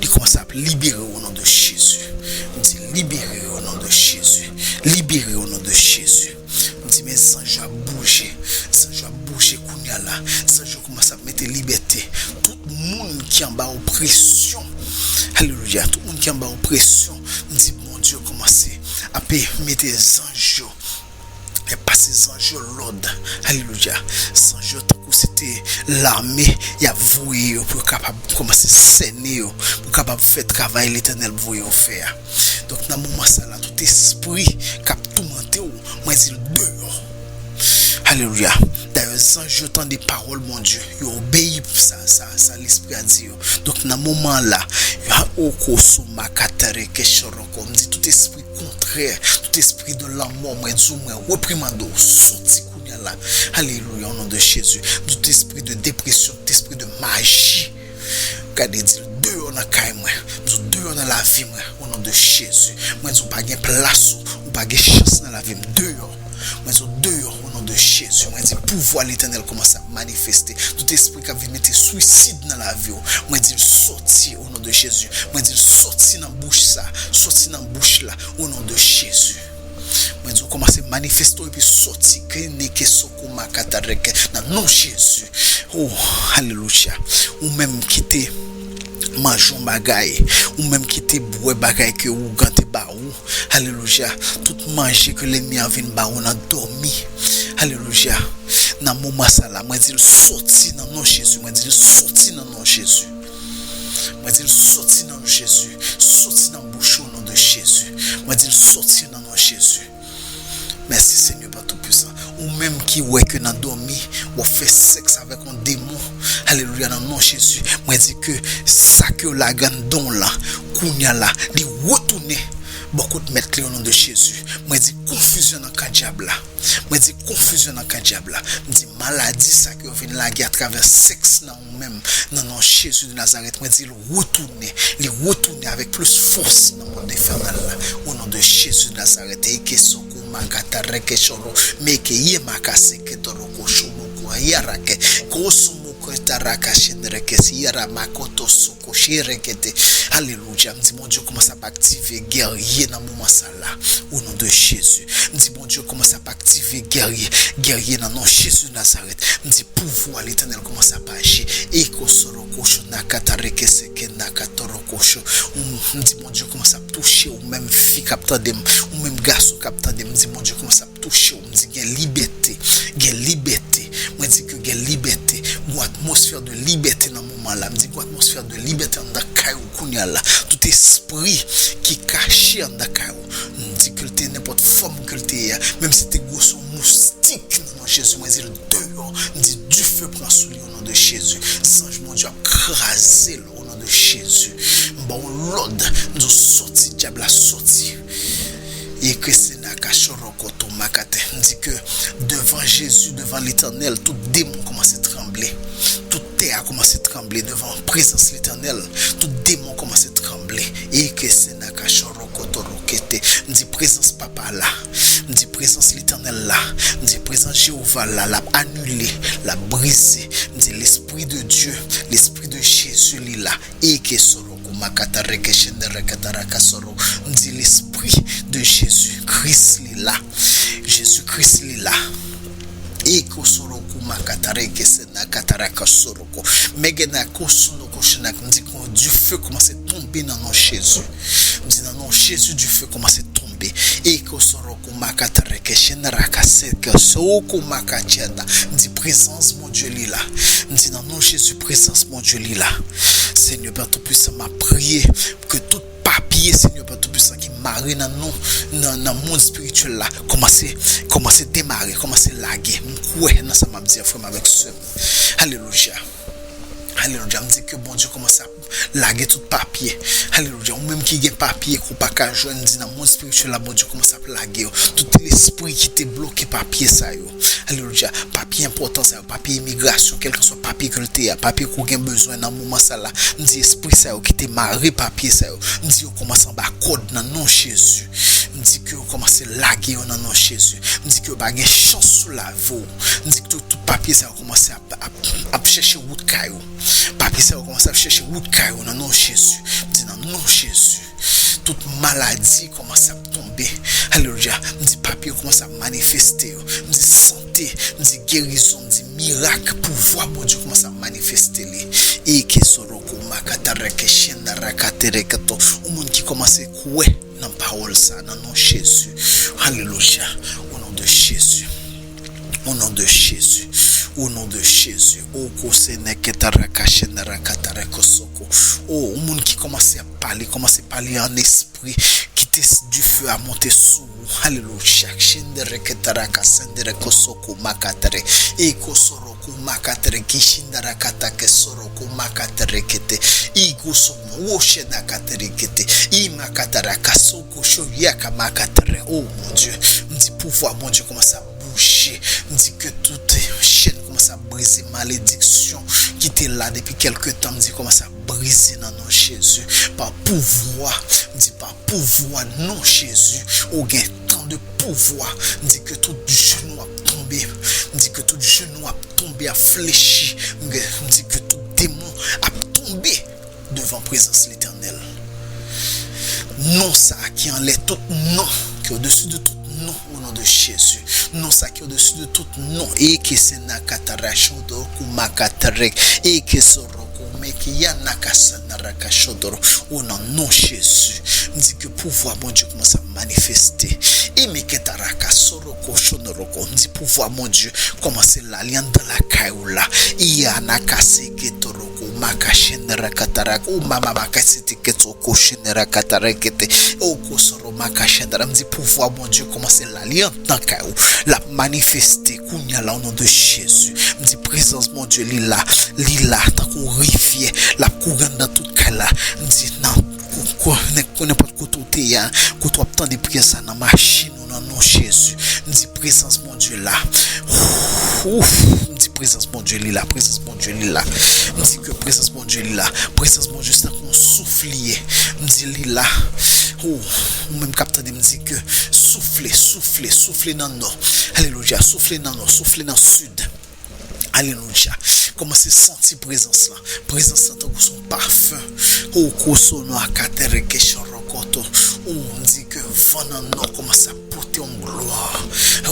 Li kòmanse ap libere w o non de Jezi. M di libere o non de Jezi. Libere o non de Jezi. M di men zanj yo ap bouje. Zanj yo ap bouje kounye a la. Zanj yo kòmanse ap mete libète. Tout moun ki anba opresyon. Alelouya. Tout moun ki anba opresyon. M di Bondye kòmanse ap mete zanj yo. E pase zanj yo lòd. Alelouya. Zanj yo tankou se te lame y ap voye yo pou yo kapab kòmanse sène yo, pou kapab fè travay Letènèl voye yo fè a. Donk, nan moman sa la, tout espri k ap toumante w, mwen di l deyò. Alelouya. Dayè, zanj yo tande pawòl Bondye, yo obeyi sa, sa, sa Lespri a di yo. Donk, nan moman la, yo oko sou makatare ke choroko. M di tout espri kontrè, tout espri de lanmò, mwen di w, mwen reprimande w, sòti kounye a la. Alelouya, o non de Jezi. Tout espri de depresyon, tout espri de maji. Gade, di l deyò nan kay mwen. Di l deyò deyò nan lavi mwen, o non de Jezi. Mwen di w pa gen plas ou, ou pa gen chans nan lavi m, deyò. Mwen di w deyò, o non de Jezi. Mwen di pouvwa Letènèl kòmanse ap manifeste. Tout espri k ap vin mete swisid nan lavi w, mwen di l sòti, o non de Jezi. Mwen di l sòti nan bouch sa, sòti nan bouch la, o non de Jezi. Mwen di w kòmanse manifeste w epi sòti, ke neke soko makatareke, nan non Jezi. Oh, alelouya. Ou menm ki te manje yon bagay, ou menm ki te bwè bagay ke ougan te ba ou, alelouya. Tout manje ke lènmi an vin ba ou nan dòmi, alelouya. Nan moman sa la, mwen di l sòti nan non Jezi, mwen di l sòti nan non Jezi. Mwen di l sòti nan non Jezi, sòti nan bouch ou, o non de Jezi. Mwen di l sòti nan non Jezi. Mèsi Senyè Pè Toupisan. Ou menm ki wè ke nan dòmi, w ap fè sèks avèk yon demon. Alelouya, nan non Jezi. Mwen di ke sa ke yo lage anndan w lan, kounya la, li retounen bò kot mèt li, o non de Jezi. Mwen di konfizyon nan kan dyab la. Mwen di konfizyon nan kan dyab la. M di maladi sa ke yo vin lage atravè sèks nan ou menm, nan non Jezi de Nazarèt, mwen di l retounen, li retounen avèk plis fòs nan mond enfènal la. O non de Jezi de Nazarèt, eke soko makata reke choro, meke ye makase ke toro kocho moko yarake, koso moko taraka shendreke si yara makoto soko sherekete. Alelouya. M di Bondye kòmanse ap aktive gèrye nan moman sa la. O non de Jezi. M di Bondye kòmanse ap aktive gèrye, gèrye nan non Jezi Nazarèt. M di pouvwa Letènèl kòmanse ap aji. Eko soro kosho nakata reke seke nakatoro kosho. M di Bondye kòmanse ap touche ou menm fi k ap tande m, ou menm gason k ap tande m. M di Bondye kòmanse ap touche w. M di gen libète, gen libète. Mwen di ke gen libète. Gon atmosfè de libète nan moman la. M di gon atmosfè de libète anndan kay ou kounya la. Tout espri ki kache anndan kay ou, m di ke l te nenpòt fòm ke l te ye a, menm si te gwoso moustik, nan non Jezi, mwen di l deyò. M di dife pran sou li, o non de Jezi. Zanj Bondye ap kraze l, o non de Jezi. M ba w lòd, m di w sòti, dyab la sòti. Eke sena kachoro koto makate. M di ke devan Jezi, devan Letènèl, tout demon kòmanse tranble. Tout tè a kòmanse tranble devan prezans Letènèl. Tout demon kòmanse tranble. Eke sena kachoro koto rokete. M di prezans Papa la. M di prezans Letènèl la. M di prezans Jewova la. L ap anile, l ap brize. M di lespri de Dye, lespri de Jezi li la. Eke soro kou makata reke shende reke taraka soro. M di lespri de Jezi Kris li la. Jezi Kris li la. Eko soro kou makata reke sena kataraka soro ko. Mege na ko sono ko shena. M di kon dife kòmanse tonbe nan non Jezi. M di nan non Jezi dife kòmanse tonbe. Eko soro kou makata reke shena raka seke soko makachenda. M di prezans Bondye li la. M di nan non Jezi prezans Bondye li la. Senyè Pè Toupisan, m ap priye ke tout papye, Senyè Pè Toupisan, ki mare nan nou, nan, nan mond espirityèl la, kòmanse, kòmanse demare, kòmanse lage. M kwè nan sa m ap di a, frè m avèk sè m. Alelouya. Alelouya. M di ke Bondye kòmanse ap lage tout papye. Alelouya. Ou menm ki gen papye ke w pa ka jwenn, m di nan mond espirityèl la, Bondye kòmanse ap lage yo. Tout lespri ki te bloke papye sa yo. Alelouya. Papye enpòtan sa yo, papye imigrasyon, kèlkanswa papye ke l te ye a, papye ke w gen bezwen nan moman sa la. M di espri sa yo ki te mare papye sa yo, m di yo kòmanse anba kòd nan non Jezi. M di ke yo kòmanse lage yo nan non Jezi. M di ke yo pa gen chans sou lavi w. M di ke tout, tout papye sa yo kòmanse ap, ap, ap chèche wout kay ou. Papye sa yo kòmanse ap chèche wout kay ou nan non Jezi. M di nan non Jezi. Tout maladi kòmanse ap tonbe. Alelouya. M di papye yo kòmanse ap manifeste yo. M di sante, m di gerizon, m di mirak, pouvwa Bondye kòmanse ap manifeste li. Eke soroko makata reke shenda rakate reketo. Yon moun ki kòmanse kwè nan pawòl sa, nan non Jezi. Alelouya. O non de Jezi. O non de Jezi. O non de Jezi. O kose neke taraka shenda rakata reke soko. O, yon moun ki kòmanse ap pale, kòmanse pale an espri, kite s-, dife a monte sou ou. Alelouya. Shendere ketara kasendere kosoko makatre. E kosoro ko makatre, ki shindara kata kesoro ko makatre kete. I kosomo wo shenda katre kete. I makatara kasoko shoyaka makatre. Oh mon Dieu, m di pouvwa Bondye kòmanse ap bouje. M di ke tout chèn kòmanse ap brize, malediksyon ki te la depi kèlke tan, m di kòmanse ap brize nan non Jezi. Pa pouvwa, m di pa pouvwa non Jezi, ou gen tan de pouvwa. M di ke tout jenou ap tonbe. M di ke tout jenou ap tonbe, ap flechi. M di ke tout demon ap tonbe devan prezans Letènèl. Non sa a ki anlè tout non, ki odesi de tout non, o non de Jezi. Non sa a ki odesi de tout non. E ke se nakatara shodo kou makatarek. E ke soro kou meke ya nakasa naraka shodoro. O nan non Jezi. M di ke pouvwa Bondye kòmanse ap manifeste. E meke taraka soro kou shonoro kou. M di pouvwa Bondye kòmanse la, li anndan lakay ou la. Iya nakase ke toro kou maka shenera kataraka. O mama makase te ke toko shenera katarekete. O kosoro maka shenera. M di pouvwa Bondye kòmanse la, li anndan kay ou. L ap manifeste kounye a la, o non de Jezi. M di prezans Bondye li la, li la tankou rivyè. L ap kouri anndan tout kay la. M di nan kou- kou- nenpòt kote ou te ye a, kote w ap tande priyè sa nan machin ou nan non Jezi. M di prezans Bondye la. Ouf, m di prezans Bondye li la, prezans Bondye li la. M di ke prezans Bondye li la. Prezans Bondye se tankou yon souf li ye. M di li la. Ou, ou menm k ap tande m di ke soufle, soufle, soufle nan nò. Alelouya, soufle nan nò, soufle nan sid. Alelouya. Kòmanse santi prezans lan. Prezans lan tankou se yon pafen. Ou koso nou akatere ke chorokoto. Ou m di ke van nan nò kòmanse ap pote yon glwa.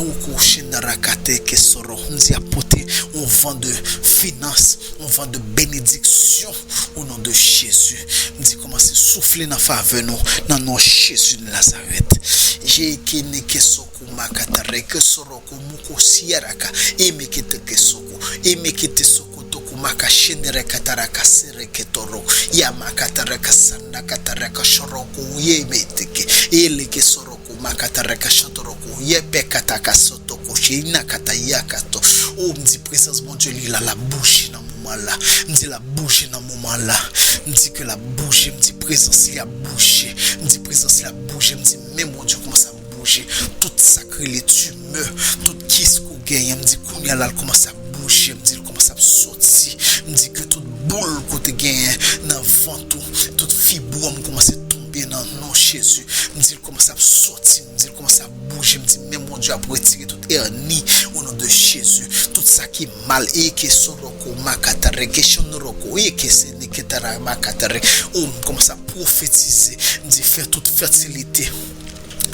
Ou kouche nan rakate ke soro. M di ap pote yon van de finans, yon van de benediksyon o non de Jezi. M di kòmanse soufle nan favè nou, nan non Jezi de Nazarèt. Je ke ne ke soko makatare ke soro ko moko siaraka. E me ke te ke soko. E me ke te soko toko maka shenere kataraka sere ke toro. Ya makataraka sanda kataraka shoroko ye me te ke. E le ke soro ko makataraka shotoroko ye pe kataka sotoko shina katayakato. O m di prezans Bondye li la, l ap bouje nan moman la. M di l ap bouje nan moman la. M di ke l ap bouje, m di prezans li ap bouje. M di prezans li ap bouje, m di men Bondye kòmanse ap bouje. Tout sa k rele timè, tout kis ke w genyen, m di kounye a la l kòmanse ap bouje, m di l kòmanse ap soti. M di ke tout boul ke w te genyen nan vant ou, tout fibwòm kòmanse tonbe nan non Jezi. M di l kòmanse ap soti, m di l kòmanse ap bouje, m di men Bondye ap retire tout èni o non de Jezi. Tout sa ki mal, e ke soroko makatare, ke shonoroko, e ke se ne ke tara makatare. O, m kòmanse ap pwofetize, m di fè tout fètilite.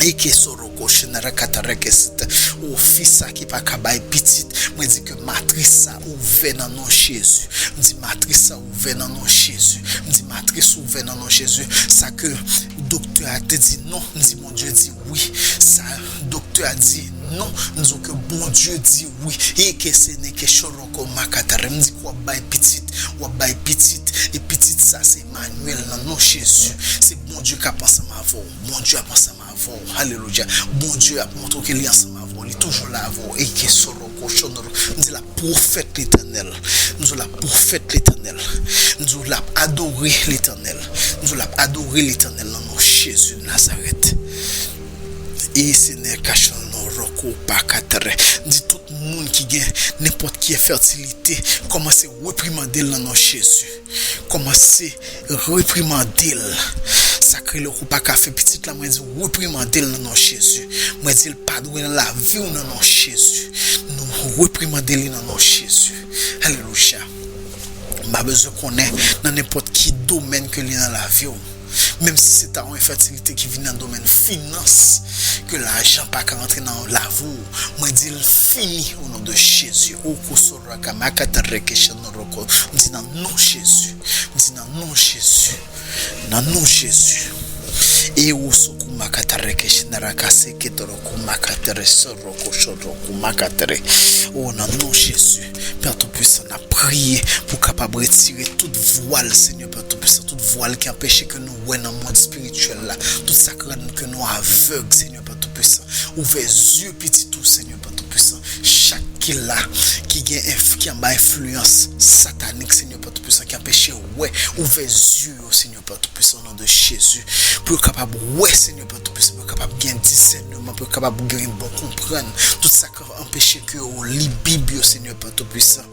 E ke soroko shenara katare ke se te. O fi sa ki pa ka bay pitit, mwen di ke matris sa ouvè nan non Jezi. M di matris sa ouvè nan non Jezi. M di matris ouvè nan non Jezi. Sa ke doktè a te di non, m di Bondye di wi. Sa doktè a di non, m di w ke Bondye di wi. E ke se ne ke shoroko makatare. M di ke w ap bay pitit, w ap bay pitit. E pitit sa se Emmanuel nan non Jezi. Se Bondye k ap ansanm avè w. Bondye ap ansanm avè w. Alelouya. Bondye ap montre w ke li ansanm avè w. Li toujou la avè w. E ke soroko shonoro. M di l ap pwofèt Letènèl. M di w l ap pwofèt Letènèl. M di w l ap adore Letènèl. M di w l ap adore Letènèl nan non Jezi de Nazarèt. E Senyè kachano roko pakatre. M di tout moun ki gen nenpòt ki enfètilite, kòmanse reprimande l nan non Jezi. Kòmanse reprimande l. Sa k rele ou pa ka fè pitit la, mwen di reprimande l nan non Jezi. Mwen di l pa dwe nan lavi w nan non Jezi. Nou reprimande li nan non Jezi. Alelouya. M pa bezwen konnen nan nenpòt ki domèn ke li nan lavi w. Menm si se ta yon enfètilite ki vin nan domèn finans, ke lajan pa ka rantre nan lavi w, mwen di l fini o non de Jezi. Oko soraka makatare ke shanoroko. M di nan non Jezi. M di nan non Jezi. Nan non Jezi. E oso kou makatare ke shenara kase ke toroko makatare soroko shoroko makatare. O nan non Jezi. Pè Toupisan, n ap priye pou w kapab retire tout vwal, Senyè Pè Toupisan, tout vwal ki anpeche ke nou wè nan mond espirityèl la, tout sa k rann ke nou avèg, Senyè Pè Toupisan. Ouvè zye pitit ou, Senyè Pè Toupisan. Chak ki la, ki gen enf-, ki anba enfliyans satanik, Senyè Pè Toupisan, ki anpeche wè, ouvè zye yo, Senyè Pè Toupisan, o non de Jezi. Pou yo kapab wè, Senyè Pè Toupisan, pou yo kapab gen disèneman, pou yo kapab gen bon konprann tout sa k anpeche ke yo li Bib yo, Senyè Pè Toupisan.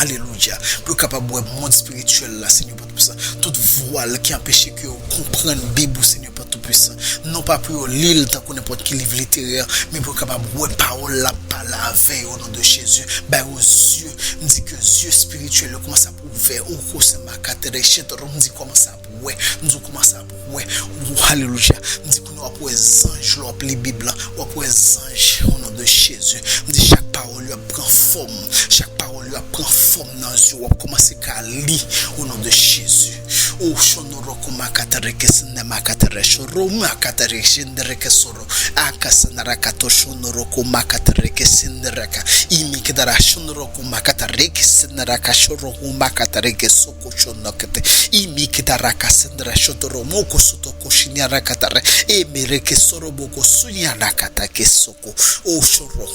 Alelouya. Pou yo kapab wè mond espirityèl la, Senyè Pè Toupisan. Tout vwal ki anpeche ke yo konprann Bib ou, Senyè Pè Toupisan. Non pa pou yo li l tankou nenpòt ki liv literè, men pou yo kapab wè pawòl la ap pale avè yo, o non de Jezi. Bay yo zye, m di ke zye espirityèl yo kòmanse ap ouvè, o kosen makatere, chetoro, m di kòmanse ap wè, m di w kòmanse ap wè, o alelouya, m di kounye a w ap wè zanj lè w ap li Bib la, w ap wè zanj, o non de Jezi. M di chak pawòl yo ap pran fòm, chak pawòl yo ap pran fòm nan zye w, w ap kòmanse ka li, o non de Jezi. O shonoro ko makatare kesende makatare shoro makatare shendere kesoro akasanara kato shonoro ko makatare kesende raka imi kedara shonoro ko makatare kesende raka shoro ko makatare kesoko shonokete imi kedara kasendra shotoro moko soto ko shinyara katare emere kesoro boko sunyana kata kesoko. O shoro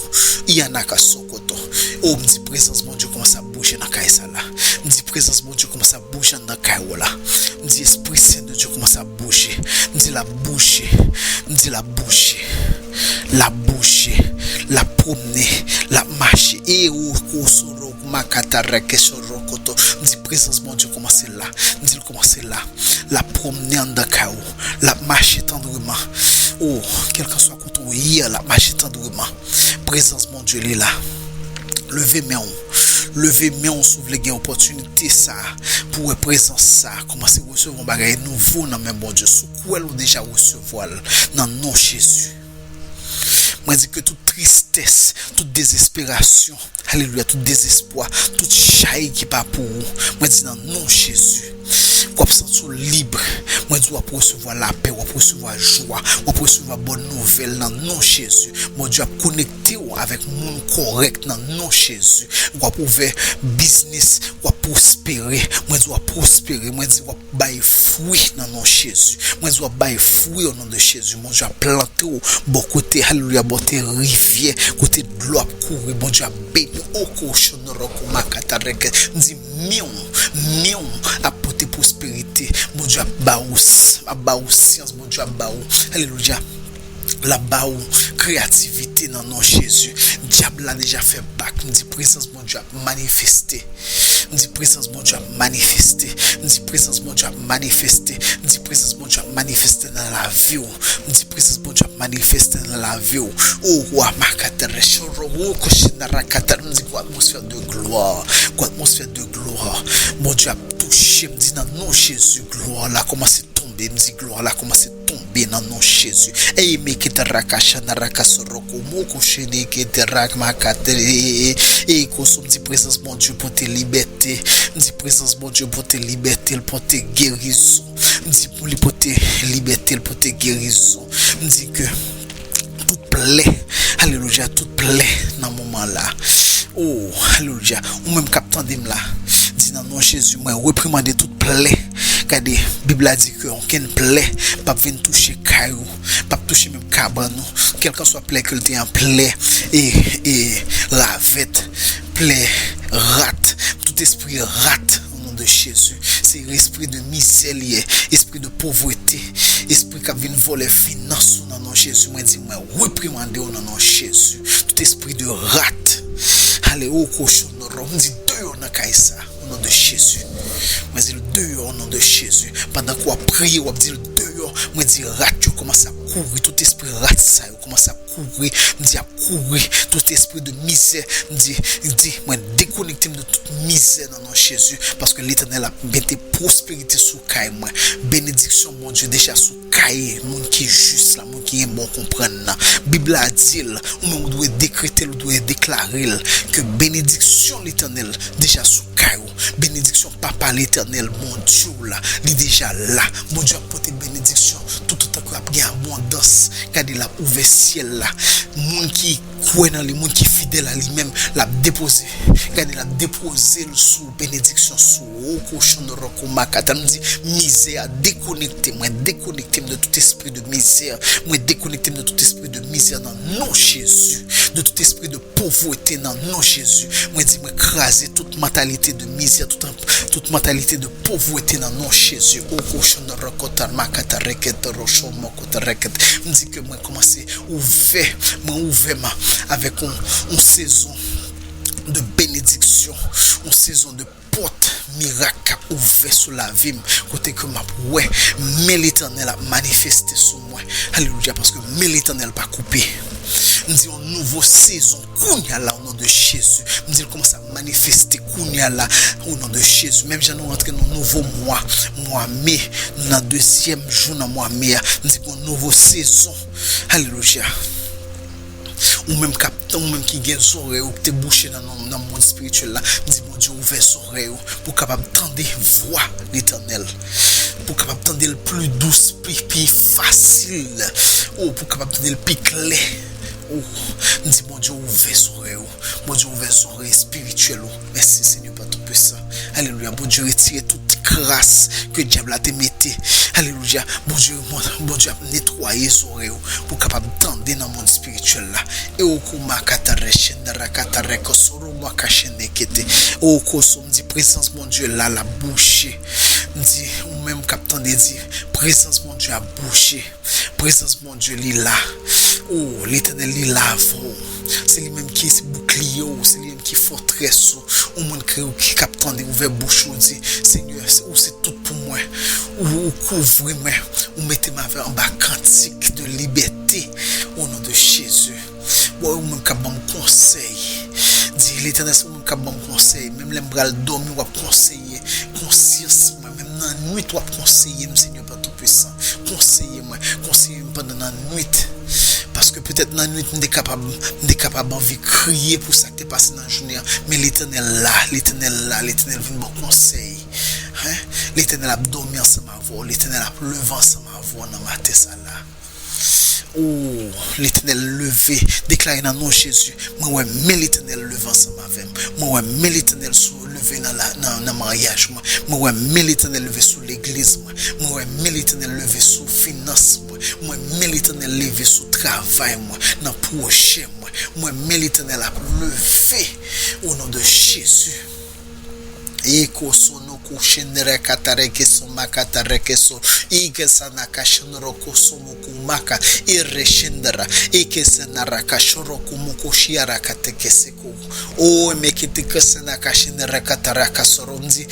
yanaka sokoto. O m di prezans Bondye kòmanse ap bouje nan kay sa la. M di prezans Bondye kòmanse ap bouje anndan kay ou la. M di Espri Sen de Dye kòmanse ap bouje. M di l ap bouje. M di l ap bouje. L ap bouje. L ap pwomne. L ap mache. E o kosoro makatara kesoro koto. M di prezans Bondye kòmanse la. M di l kòmanse la. L ap pwomne anndan kay ou. L ap mache tandreman. O, kèlkanswa kote ou ye a, l ap mache tandreman. Prezans Bondye li la. Leve men w. Leve men w si w vle gen opòtinite sa a, pou w wè prezans sa a. Kòmanse resevwa yon bagay nouvo nan men Bondye. Si w kwè l, ou deja resevwa l nan non Jezi. Mwen di ke tout tristès, tout dezesperasyon, alelouya, tout dezespwa, tout chay ki pa pou ou, mwen di nan non Jezi, w ap santi w lib. Mwen di w ap resevwa lapè, w ap resevwa jwa, w ap resevwa bòn nouvèl nan non Jezi. Bondye ap konekte w avèk moun kòrèk nan non Jezi. W ap ouvè biznis, w ap pwospere. Mwen di w ap pwospere. Mwen di w ap bay fwi nan non Jezi. Mwen di w ap bay fwi o non de Jezi. Bondye ap plante w bò kote, alelouya, bò kote rivyè, kote dlo ap kouri. Bondye ap beni w. O kochonoro ko makatareke. M di men w, men w ap pote pwosperite. Bondye ap ba ou, ap ba ou syans, Bondye ap ba ou, alelouya, l ap ba ou kreyativite nan non Jezi. Dyab la deja fè bak. M di prezans Bondye ap manifeste. M di prezans Bondye ap manifeste. M di prezans Bondye ap manifeste. M di prezans Bondye ap manifeste nan lavi w. M di prezans Bondye ap manifeste nan lavi w. O wa makatare choro wo koshina rakatare. M di gwo atmosfè de glwa. Gwo atmosfè de glwa. Bondye ap touche. M di nan non Jezi, glwa la kòmanse tonbe. M di glwa la kòmanse tonbe nan non Jezi. Ey, me ki te raka chana raka soroko moko chene ki te rak makate. Ey, koso m di prezans Bondye pote libète. M di prezans Bondye pote libète, l pote gerizon. M di pou li pote libète, l pote gerizon. M di ke tout plè, alelouya, tout plè nan moman la. O, alelouya. Ou menm k ap tande m la, di nan non Jezi, mwen reprimande tout plè. Gade, Bib la di ke okenn plè p ap vin touche kay ou, p ap touche menm kabann ou. Kèlkanswa plè ke l te an, plè e, e ravèt, plè rat, tout espri rat, o non de Jezi. Se espri de mizè li ye, espri de povrete, espri k ap vin vòlè finans ou nan non Jezi. Mwen di, mwen reprimande w nan non Jezi. Tout espri de rat, ale o kochonoro, m di deyò nan kay sa, o non de Jezi. Mwen di l deyò o non de Jezi. Pandan ke w ap priye, w ap di l deyò, mwen di rat yo kòmanse ap kouri, tout espri rat sa yo kòmanse ap kouri, m di ap kouri, tout espri de mizè, m di, di, mwen dekonekte m de tout mizè nan non Jezi, paske Letènèl ap mete pwosperite sou kay mwen. Benediksyon Bondye deja sou kay moun ki jis la, moun ki gen bon konprann nan. Bib la di l, ou menm ou dwe dekrete l, ou dwe deklare l, ke benediksyon Letènèl deja sou kay ou. Benediksyon Papa Letènèl, Bondye w la, li deja la. Bondye ap pote benediksyon toutotan ke ap gen abondans. Gade, l ap ouvè syèl la. Moun ki kwè nan li, moun ki fidèl a li menm, l ap depoze. Gade, l ap depoze l sou benediksyon, sou ou, kochon, roko, makata. M di, mizè a, dekonekte mwen, dekonekte m de tout espri de mizè. Mwen dekonekte m de tout espri de mizè nan non Jezi. De tout espri de povrete nan non Jezi. Mwen di, mwen kraze tout mantalite de mizè, tout, tout mantalite de povrete nan non Jezi. O kochon, roko, makata, reket, rocho, moko, reket. M di ke mwen kòmanse ouvè, mwen ouvè m avèk yon, yon sezon de benediksyon, yon sezon de pòt mirak k ap ouvè sou lavi m, kote ke m ap wè men Letènèl ap manifeste sou mwen. Alelouya, paske men Letènèl pa koupe. M di yon nouvo sezon kounye a la, o non de Jezi. M di l kòmanse ap manifeste kounye a la, o non de Jezi. Menm jan nou rantre nan nouvo mwa, mwa me, nou nan dezyèm jou nan mwa me a. M di yon nouvo sezon. Alelouya. Ou menm k ap tann, ou menm ki gen zòrèy ou ki te bouche nan, nan, nan mond espirityèl la, m di Bondye ouvè zòrèy ou pou w kapab tande vwa Letènèl, pou w kapab tande l pli dous, pli, pli fasil, o, pou w kapab tande l pi klè. O, m di Bondye ouvè zòrèy ou, Bondye ouvè zòrèy espirityèl ou. Mèsi Senyè pa tou pwisan. Alelouya. Bondye retire tout kras ke dyab la te mete. Alelouya. Bondye, Bondye ap netwaye zòrèy ou pou w kapab tande nan mond espirityèl la. E o kou makatare shendara katare kosoro mwa kachene kete. O koso, m di prezans Bondye la, l ap bouje. M di, ou menm k ap tande, di, prezans Bondye ap bouje. Prezans Bondye li la. O, Letènèl li la avè w. Se li menm ki se boukliye w, se li menm ki fòtrès ou. Yon moun ki, ki k ap tande, ouvè bouch ou, di, Senyè, se, ou se tout pou mwen. Ou, ou kouvri mwen. Ou mete m avè anba kantik de libète. O non de Jezi. Bon, ou menm k ap ban m konsèy. Di, Letènèl, se ou menm k ap ban m konsèy. Menm lè m pral dòmi, w ap konseye konsyans mwen. Menm nan nwit, w ap konseye m, Senyè pa tou pwisan. Konseye mwen. Konseye m pandan nan nwit. Paske petèt nan nwit, m te kapab, m te kapab anvi kriye pou sa k te pase nan jounen an. Men Letènèl la, Letènèl la, Letènèl vin ban konsèy. Hen? Letènèl ap dòmi ansanm avè w. Letènèl ap leve ansanm avè w nan maten sa la. O, Letènèl leve, deklare nan non Jezi, mwen wè men Letènèl leve ansanm avè m. Mwen wè men Letènèl sou leve nan, la, nan, nan maryaj mwen. Mwen wè men Letènèl leve sou legliz mwen. Mwen wè men Letènèl leve sou finans mwen. Mwen men Letènèl leve sou travay mwen, nan pwojè mwen. Mwen men Letènèl ap leve o non de Jezi. Eko sono kushendere katare keso makatare keso. Ike sana kashendro koso muku maka. Ire shendera. Ike senara kashoro kumuku shiara kate keseko. O emekete kesena kashendere katara kasoro. M di,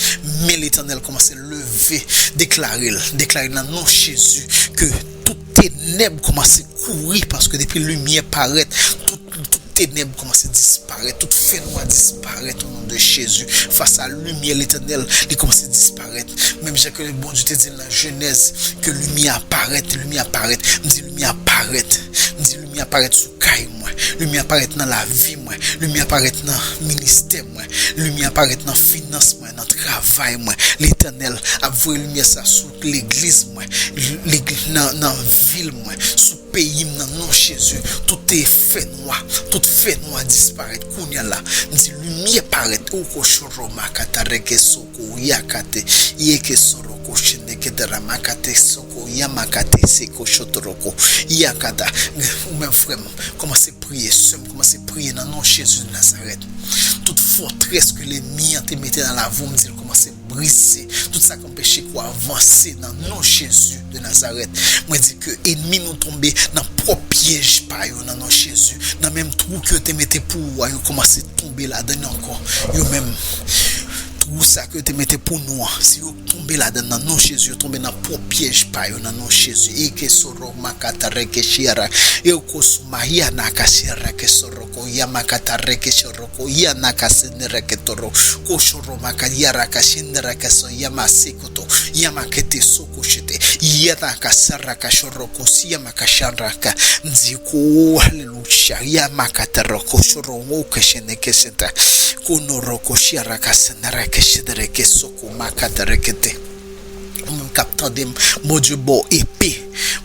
men Letènèl kòmanse leve. Deklare l. Deklare nan non Jezi ke tout tenèb kòmanse kouri, paske depi limyè parèt, tout, tout tenèb kòmanse disparèt, tout fènwa disparèt o non de Jezi. Fas a limyè Letènèl, li kòmanse disparèt. Menm jan ke Bondye te di l nan Jenèz, ke limyè a parèt, limyè a parèt. M di limyè a parèt. M di limyè a parèt sou kay mwen. Limyè a parèt nan lavi mwen. Limyè a parèt nan ministè mwen. Limyè a parèt nan finans mwen, nan travay mwen. Letènèl ap voye limyè sa sou legliz mwen, legliz nan, nan vil mwen, sou peyi m nan non Jezi. Tout te fènwa, tout fènwa disparèt kounye a la. M di limyè parèt. Oko shoro makata reke soko yakate, yeke soroko shende kedera makate soko yamakate seko shotoroko yakata. Ou menm frè m, kòmanse priye, sè m, kòmanse priye nan non Jezi de Nazarèt. Tout fòtrès ke lènmi an te mete nan lavi w, m di l kòmanse brize. Tout sa k anpeche ke w avanse nan non Jezi de Nazarèt. Mwen di ke ènmi nou tonbe nan pwòp pyèj pa yo nan non Jezi. Nan menm twou ke yo te mete pou ou a, yo kòmanse tonbe ladan l ankò. Yo menm, twou sa ke yo te mete pou nou an, si yo tonbe ladan l nan non Jezi, yo tonbe nan pwòp pyèj pa yo nan non Jezi. Eke soro makata reke shiara. Eko suma yana kashira ke soroko yamakata reke shoroko yana kasene reke toro. Koshoro maka yara kashindra kaso yama sekoto. Yamakete soko shete. Yana kasara kashoroko siyama kashanraka. Mziko, haleluya. Yamakata roko shoro wo kashene keseta. Kono roko shiara kasana reke shedere ke soko makata rekete. Ou menm k ap tande m, Bondye ba w epe.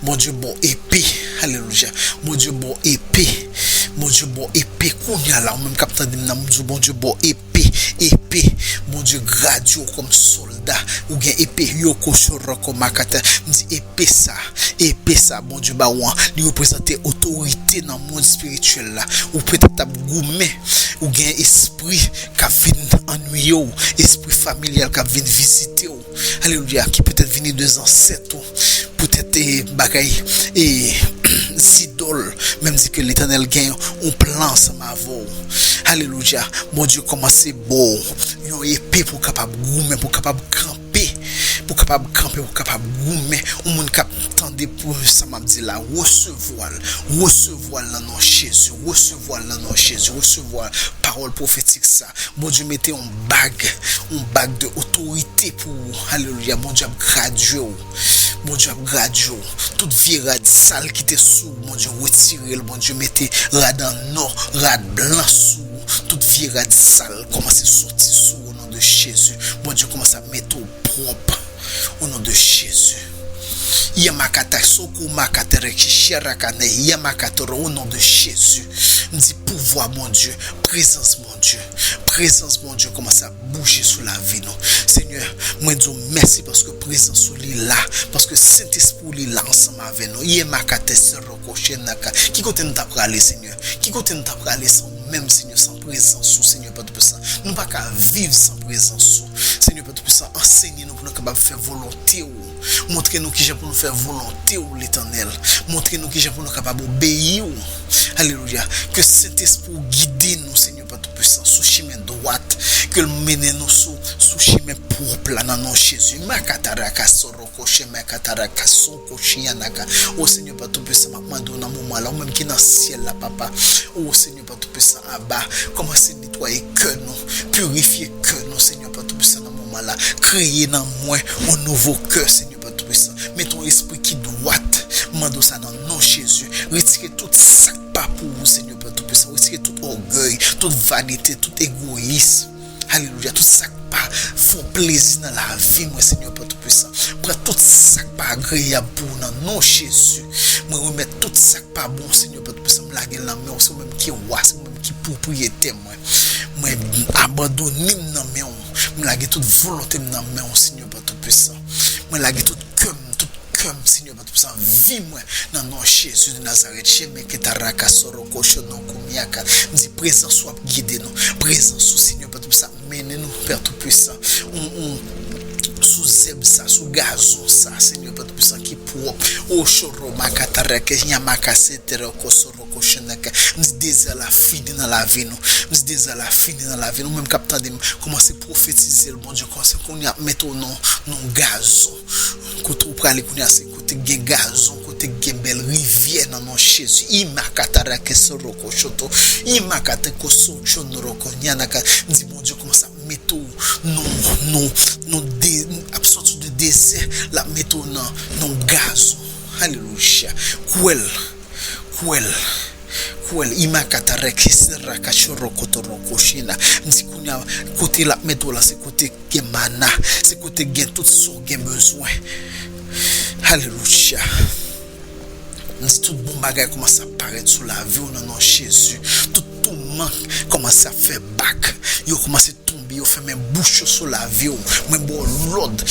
Bondye ba w epe. Alelouya. Bondye ba w epe. Bondye ba w epe. Kounye a la, ou menm k ap tande m nan, m di w, Bondye ba w epe. Epe. Bondye gradye w kòm sòlda. Ou gen epe. Yoko shoroko makata. M di epe sa. Epe sa, Bondye ba w an, li reprezante otorite nan mond espirityèl la. Ou petèt t ap goumen. Ou gen espri k ap vin annuiye w. Espri familyal k ap vin vizite w. Alelouya, ki petèt vini de zansèt ou, petèt, e, bagay, e, zidòl, menm di ke Letènèl gen yon plan ansanm avè w. Alelouya. Bondye kòmanse ba w yon epe pou w kapab goumen, pou w kapab kanpe, pou w kapab kanpe, pou w kapab goumen. Yon moun k ap tande pou sa m ap di la, resevwa l. Resevwa l nan non Jezi. Resevwa l nan non Jezi. Resevwa pawòl pwofetik sa. Bondye mete yon bag, yon bag de otorite pou ou. Alelouya. Bondye ap gradye w. Bondye ap gradye w. Tout vye rad sal ki te sou ou, Bondye retire l. Bondye mete rad an nò, rad blan sou ou. Tout vye rad sal kòmanse soti sou ou, o non de Jezi. Bondye kòmanse ap mete w pwòp, o non de Jezi. Yamakata soko makata rekishi rakane yamakatoro, o non de Jezi. M di pouvwa Bondye, prezans Bondye, prezans Bondye kòmanse ap bouje sou lavi nou. Senyè, mwen di w mèsi paske prezans ou li la, paske Sentespri ou li la ansanm avè nou. Yamakata sero koshe naka. Ki kote nou ta prale, Senyè? Ki kote nou ta prale san ou menm, Senyè, san prezans ou, Senyè Pè Toupisan? Nou pa ka viv san prezans ou. Senyè Pè Toupisan, ansenye nou pou nou kapab fè volonte ou. Montre nou kijan pou nou fè volonte ou, Letènèl. Montre nou kijan pou nou kapab obeyi ou. Alelouya. Ke Sentespri ou gide nou, Senyè Pè Toupisan, sou chimen dwat. Ke l mennen nou sou, sou chimen pwòp la nan non Jezi. Makataraka soro koshe, makataraka soko shiyanaka. O Senyè Pè Toupisan, m ap mande w nan moman la, ou menm ki nan syèl la, papa. O Senyè Pè Toupisan, aba, kòmanse netwaye kè nou, pirifye kè nou, Senyè Pè Toupisan, nan moman la. Kreye nan mwen yon nouvo kè, Senyè Pè Toupisan. Mete yon espri ki dwat. M mande w sa nan non Jezi. Retire tout sa k pa pou ou, Senyè Pè Toupisan. Retire tout ògèy, tout vanite, tout egoyis. Alelouya. Tout sa k pa fè w plezi nan lavi mwen, Senyè Pè Toupisan. Pran tout sa k pa agreyab pou ou nan non Jezi. Mwen remèt tout sa k pa bon, Senyè Pè Toupisan. M lage l nan men w, se ou menm ki wa, se ou menm ki pwopriyetè mwen. Mwen abandone m nan men w. M lage tout volonte m nan men w, Senyè Pè Toupisan. Mwen lage tout kè m, tout kè m, Senyè Pè Toupisan, vi mwen nan non Jezi de Nazarèt. Cheme ke taraka soro kosho non koumyaka. M di prezans ou ap gide nou. Prezans ou, Senyè Pè Toupisan, ap mennen nou, Pè Toupisan. On, on, sou zèb sa, sou gazon sa, Senyè Pè Toupisan, ki pwòp. O choro makatareke, nyamaka setere kosoro kosheneke. M di dezè la fini nan lavi nou. M di dezè la fini nan lavi nou. Ou menm k ap tande m, kòmanse pwofetize l, Bondye, kòmanse kounye a ap mete w nan, nan gazon. Kote ou prale kounye a, se kote k gen gazon, kote k gen bèl rivyè nan non Jezi. Imakatara kesoro kochoto, imakate koso chonoro konyanaka. M di Bondye kòmanse ap mete w nan, nan, nan de, ap soti de dezè, l ap mete w nan, nan gazon. Alelouya. Kwè l. Kwè l. Kwè l. Imakatara kesera kachoro kotoro kochina. M di kounye a, kote l ap mete w la, se kote gen mana, se kote gen tout sa w gen bezwen. Alelouya. M di tout bon bagay kòmanse ap parèt sou lavi w nan non Jezi. Tout touman kòmanse ap fè bak. Yo kòmanse tonbe, yo fèmen bouch yo sou lavi w. Mwen ba w lòd,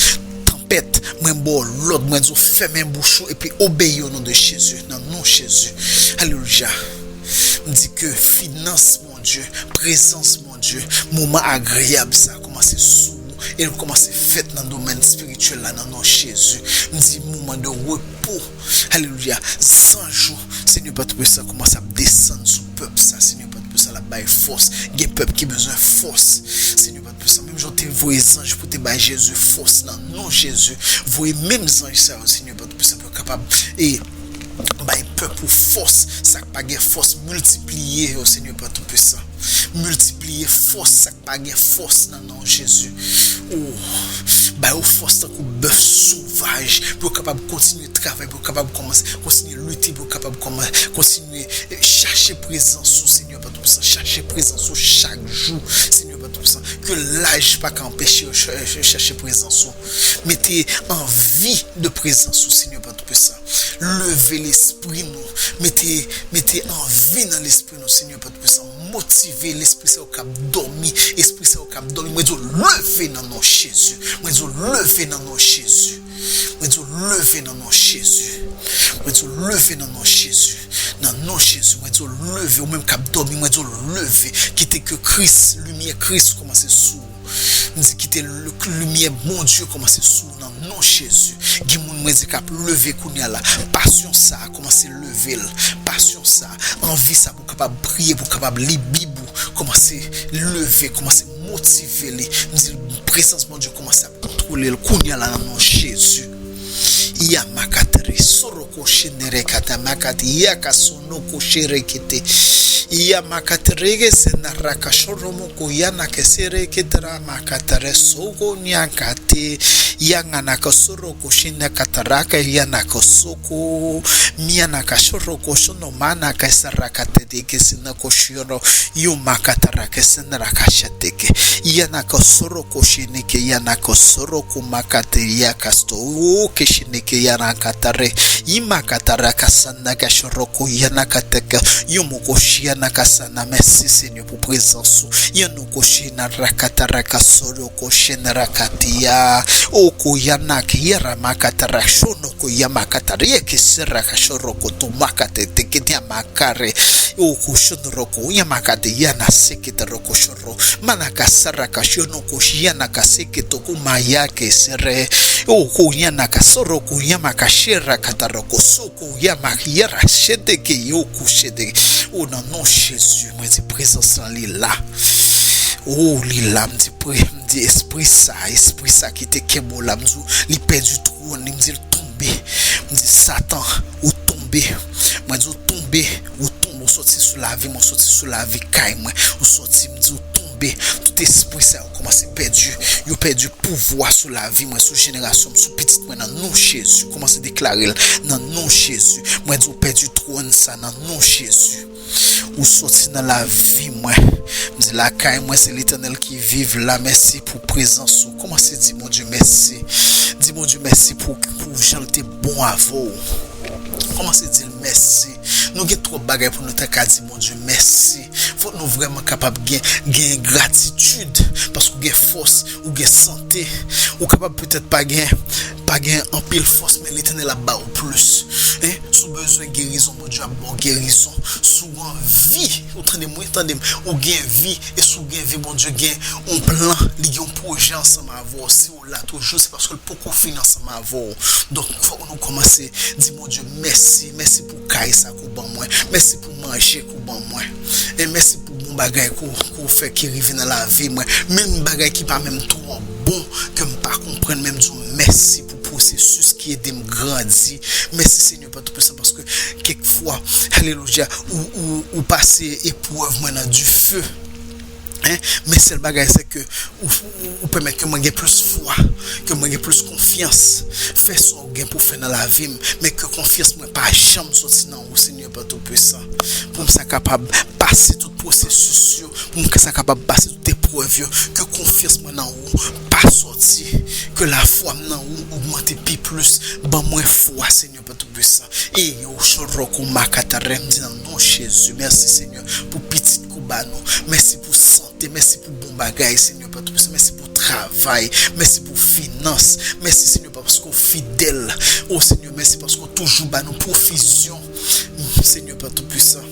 tanpèt, mwen ba w lòd, mwen di w fèmen bouch ou epi obeyi o non de Jezi, nan non Jezi. Alelouya. M di ke finans Bondye, prezans Bondye, moman agreyab sa kòmanse sou ou e l kòmanse fèt nan domèn espirityèl la nan non Jezi. M di moman de repo, alelouya, zanj ou, Senyè Pè Toupisan, kòmanse ap desann sou pèp sa, Senyè Pè Toupisan, l ap bay fòs. Gen pèp ki bezwen fòs, Senyè Pè Toupisan. Menm jan w te voye zanj pou te bay Jezi fòs nan non Jezi, voye menm zanj sa yo, Senyè Pè Toupisan, pou yo kapab e bay pèp ou fòs. Sa k pa gen fòs, miltipliye yo, Senyè Pè Toupisan. Miltipliye fòs sa k pa gen fòs nan non Jezi. O, ba yo fòs tankou bèf sovaj, pou yo kapab kontinye travay, pou yo kapab kòmanse, kontinye lite, pou yo kapab kòmanse, kontinye, eh, chache prezans ou, Senyè Pè Toupisan. Chache prezans ou chak jou, Senyè Pè Toupisan. Ke laj pa ka anpeche yo ch-, ch-, chache prezans ou. Mete anvi de prezans ou, Senyè Pè Toupisan. Leve lespri nou. Mete, mete anvi nan lespri nou, Senyè Pè Toupisan. Motive lespri sa yo k ap dòmi. Espri sa yo k ap dòmi. Mwen di w leve nan non Jezi. Mwen di w leve nan non Jezi. Mwen di w leve nan non Jezi. Mwen di w leve nan non Jezi. Nan non Jezi, mwen di w leve. Ou menm k ap dòmi, mwen di w leve. Kite ke Kris, limyè Kris kòmanse sou ou. M di kite l-, limyè Bondye kòmanse sou ou nan non Jezi. Gen moun mwen di k ap leve kounye a la. Pasyon sa a kòmanse leve l. Pasyon sa a, anvi sa pou w kapab priye, pou w kapab li Bib ou, kòmanse leve, kòmanse motive li. M di l, prezans Bondye kòmanse ap kontwole l kounye a la nan non Jezi. Yamakatre soroko shenere kata makati yaka sonoko sherekete. Yamakatrege senaraka shoromoko yanake serekete ramakatare soko nyakate. Yanganaka soroko shinakataraka yanaka soko. Mianaka shoroko shonomana kasarakate deke sinako shiro. Yumakatarake senaraka shateke. Yanaka soroko shinike yanaka soroko makate yakasto. Uke shinike yanakatare. Imakataraka sanaka shoroko yanakateke. Yumoko shianaka sana. Mèsi Senyè pou prezans ou. Yanoko shina rakataraka soroko shina rakatiya. Oko yanak yaramakatara shonoko yamakatara yeke seraka shoroko tumakate tekenya makare. Oko shonroko yamakate yana sekete roko shoro. Manaka saraka shonoko yanaka seketo kumayake sere. Oko yanaka soroko yamaka shera kataroko soko yamaka yara sheteke yoku sheteke. O nan non Jezi, mwen di prezans lan li la. O li la, m di pre, m di espri sa, espri sa ki te kenbe w la, m di w, li pèdi twòn li, m di l tonbe. M di Satan, ou tonbe. Mwen di w tonbe, ou tonbe, ou soti sou lavi mwen, ou soti sou lavi kay mwen, ou soti, m di w tonbe. Tout espri sa yo kòmanse pèdi, yo pèdi pouvwa sou lavi mwen, sou jenerasyon m, sou pitit mwen nan non Jezi. Kòmanse deklare l nan non Jezi. Mwen di w pèdi twòn sa nan non Jezi. Ou soti nan lavi mwen. M di lakay mwen se Letènèl ki viv la. Mèsi pou prezans ou. Kòmanse di Bondye mèsi. Di Bondye mèsi pou, pou jan l te bon avè w. Kòmanse di l mèsi. Nou gen twòp bagay pou nou ta ka di Bondye mèsi. Fòk nou vrèman kapab gen, gen gratitid. Paske ou gen fòs, ou gen sante. Ou kapab petèt pa gen, pa gen anpil fòs, men Letènèl ap ba ou plis. Hein? Si w bezwen gerizon, Bondye ap ba w gerizon. Si w anvi, ou tande mwen, tande m, ou gen vi, e si w gen vi, Bondye gen yon plan, li gen yon pwojè ansanm avè w. Si w la toujou, se paske l poko fini ansanm avè w. Donk, fòk nou kòmanse di Bondye mèsi. Mèsi pou kay sa ke w ban mwen. Mèsi pou manje ke w ban mwen. E mèsi pou bon bagay ke w, ke w fè ki rive nan lavi mwen. Menm bagay ki pa menm twò bon, ke m pa konprann, men m di w mèsi pou pwosesis ki ede m grandi. Mèsi, Senyè Pè Toupisan, paske kèk fwa, alelouya, ou, ou, ou pase eprèv mwen nan dife. Hein? Men sèl bagay, se ke ou, ou, ou pèmèt ke mwen gen plis fwa, ke mwen gen plis konfyans. Fè sa w gen pou fè nan lavi m, men ke konfyans mwen pa janm soti nan ou, Senyè Pè Toupisan. Pou m sa kapab pase tout pwosesis yo, pou m sa kapab pase tout eprèv yo, ke konfyans mwen nan ou pa soti, ke lafwa m nan ou ogmante pi plis. Ban mwen fwa, Senyè Pè Toupisan. E yo choroko makatare, m di nan non Jezi. Mèsi, Senyè, pou pitit ke w ba nou. Mèsi pou sante, mèsi pou bon bagay, Senyè Pè Toupisan. Mèsi pou travay, mèsi pou finans. Mèsi, Senyè, paske w fidèl. O Senyè, mèsi paske w toujou ba nou pwovizyon. Senyè Pè Toupisan,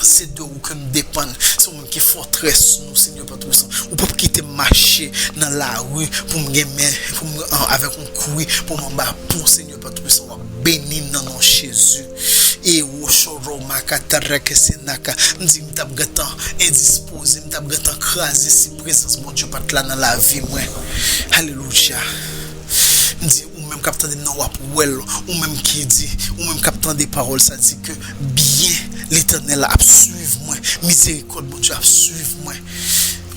se de ou ke m depann. Se ou menm ki fòtrès nou, Senyè Pè Toupisan. Ou p ap kite m mache nan lari pou m gen men, pou m, an, avèk yon kwi, pou m anba pon, Senyè Pè Toupisan. W ap beni m nan non Jezi. E wo choro makatara ke se naka. M di m t ap gentan endispoze, m t ap gentan kraze si prezans Bondye pa t la nan lavi mwen. Alelouya. M di, ou menm k ap tande m nan, w ap wè l. Ou menm ki di, ou menm k ap tande pawòl sa di ke byen Letènèl ap swiv mwen, mizerikòd Bondye ap swiv mwen.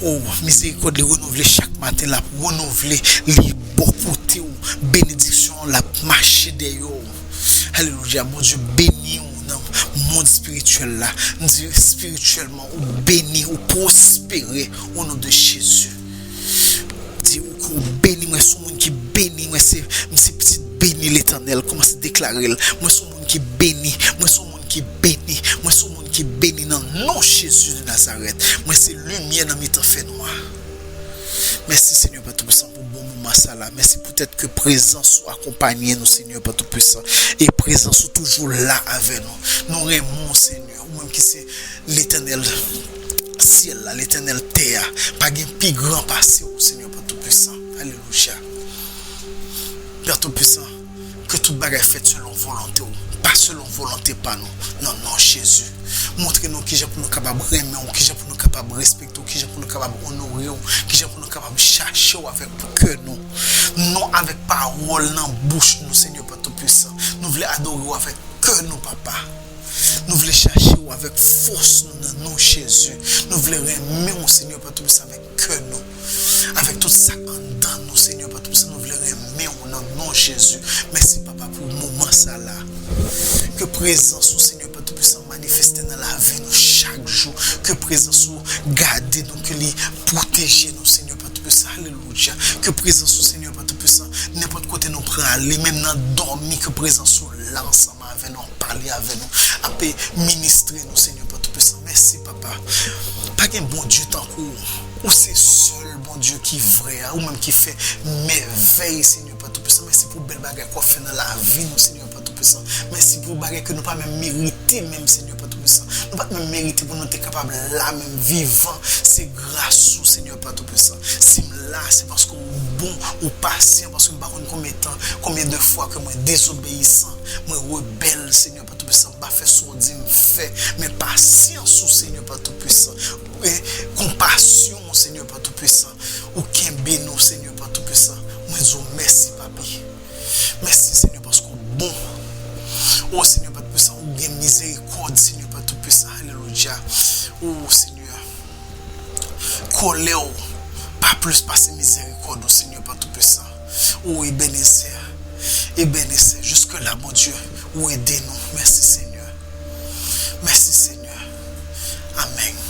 O, mizerikòd li renouvle chak maten, l ap renouvle, li bò kote w. Benediksyon l ap mache dèyè w. Alelouya, Bondye beni w nan mond espirityèl la. M di espirityèlman, ou beni, ou pwospere, o non de Jezi. Di ou ke w beni, mwen se yon moun ki beni, mwen se, mwen se pitit beni Letènèl. Kòmanse deklare l. Mwen se yon moun ki beni, mwen se yon moun ki beni, mwen se yon moun ki beni nan non Jezi de Nazarèt. Mwen se limyè nan mitan fènwa. Mèsi, Senyè Pè Toupisan, pou bon moman sa la. Mèsi poutèt ke prezans ou akonpaye nou, Senyè Pè Toupisan. E prezans ou toujou la avè nou. Nou renmen w, Senyè. Ou menm ki se Letènèl syèl la, Letènèl tè a. Pa gen pi gran pase ou, Senyè Pè Toupisan. Alelouya. Pè Toupisan, ke tout bagay fèt selon volonte w, pa selon volonte pa nou. Nan non Jezi. Montre nou kijan pou nou kapab renmen w, kijan pou nou kapab kapab respekte w, kijan pou nou kapab onore w, kijan pou nou kapab chache w avèk kè nou. Non avèk pawòl nan bouch nou, Senyè Pè Toupisan. Nou vle adore w avèk kè nou, papa. Nou vle chache w avèk fòs nou nan non Jezi. Nou vle renmen w, Senyè Pè Toupisan, avèk kè nou. Avèk tout sa k anndan nou, Senyè Pè Toupisan, nou vle renmen w nan non Jezi. Mèsi, papa, pou moman sa la. Ke prezans ou, Senyè Pè Toupisan, manifeste nan lavi nou chak jou. Ke prezans ou gade nou, ke li pwoteje nou, Senyè Pè Toupisan. Alelouya. Ke prezans ou, Senyè Pè Toupisan, nenpòt kote nou prale, menm nan dòmi, ke prezans ou la ansanm avè nou, ap pale avè nou, ap ministre nou, Senyè Pè Toupisan. Mèsi, papa. Pa gen Bondye tankou ou. Ou se sèl Bondye ki vrè a, ou menm ki fè mèvèy, Senyè Pè Toupisan. Mèsi pou bèl bagay ke w fè nan lavi nou, Senyè Pè Toupisan. Mèsi pou bagay ke nou pa menm merite menm, Senyè Pè Toupisan. Nou pa t menm merite pou nou te kapab la menm vivan. Se gras ou, Senyè Pè Toupisan. Si m la, se paske ou bon, ou pasyan, paske m pa konn konbyen tan, konbyen de fwa ke mwen dezobeyisan, mwen rebèl, Senyè Pè Toupisan, m pa fè sa w di m fè, men pasyans ou, Senyè Pè Toupisan, e konpasyon ou, Senyè Pè Toupisan, ou kenbe nou, Senyè Pè Toupisan. Mwen di w mèsi, papi. Mèsi, Senyè, paske w bon. O, Senyè Pè Toupisan, ou gen mizerikòd, Senyè Pè Toupisan. Alelouya. O, Senyè, kòlè w pa plis pase mizerikòd ou, Senyè Pè Toupisan. O, Ebenezè, Ebenezè, jiske la, Bondye, ou ede nou. Mèsi, Senyè. Mèsi, Senyè. Amèn.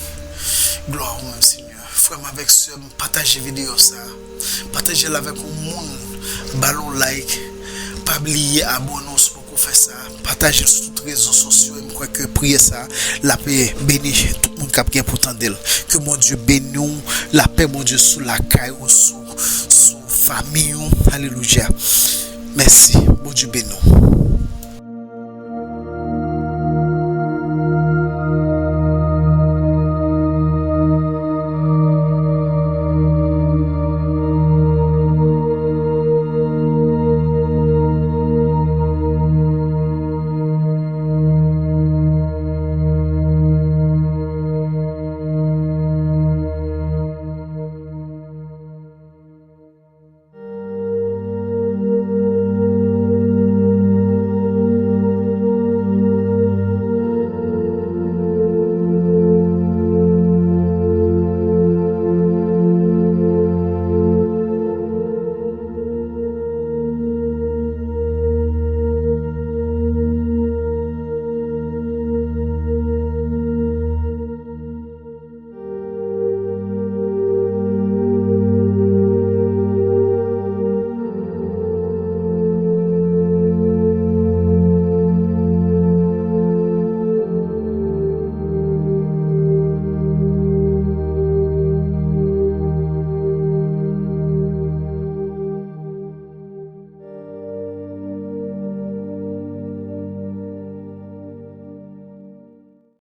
Glwa ou menm, Senyè. Frè m avèk sè m, pataje videyo sa a. Pataje l avèk yon moun. Ba l yon like. Pa bliye abòne w si w poko fè sa. Pataje l sou tout rezo sosyo. E m kwè ke priyè sa a, l ap beni tout moun k ap gen pou tande l. Ke Bondye beni w. Lapè Bondye sou lakay ou, sou, sou fanmi w. Alelouya. Mèsi. Bondye beni w.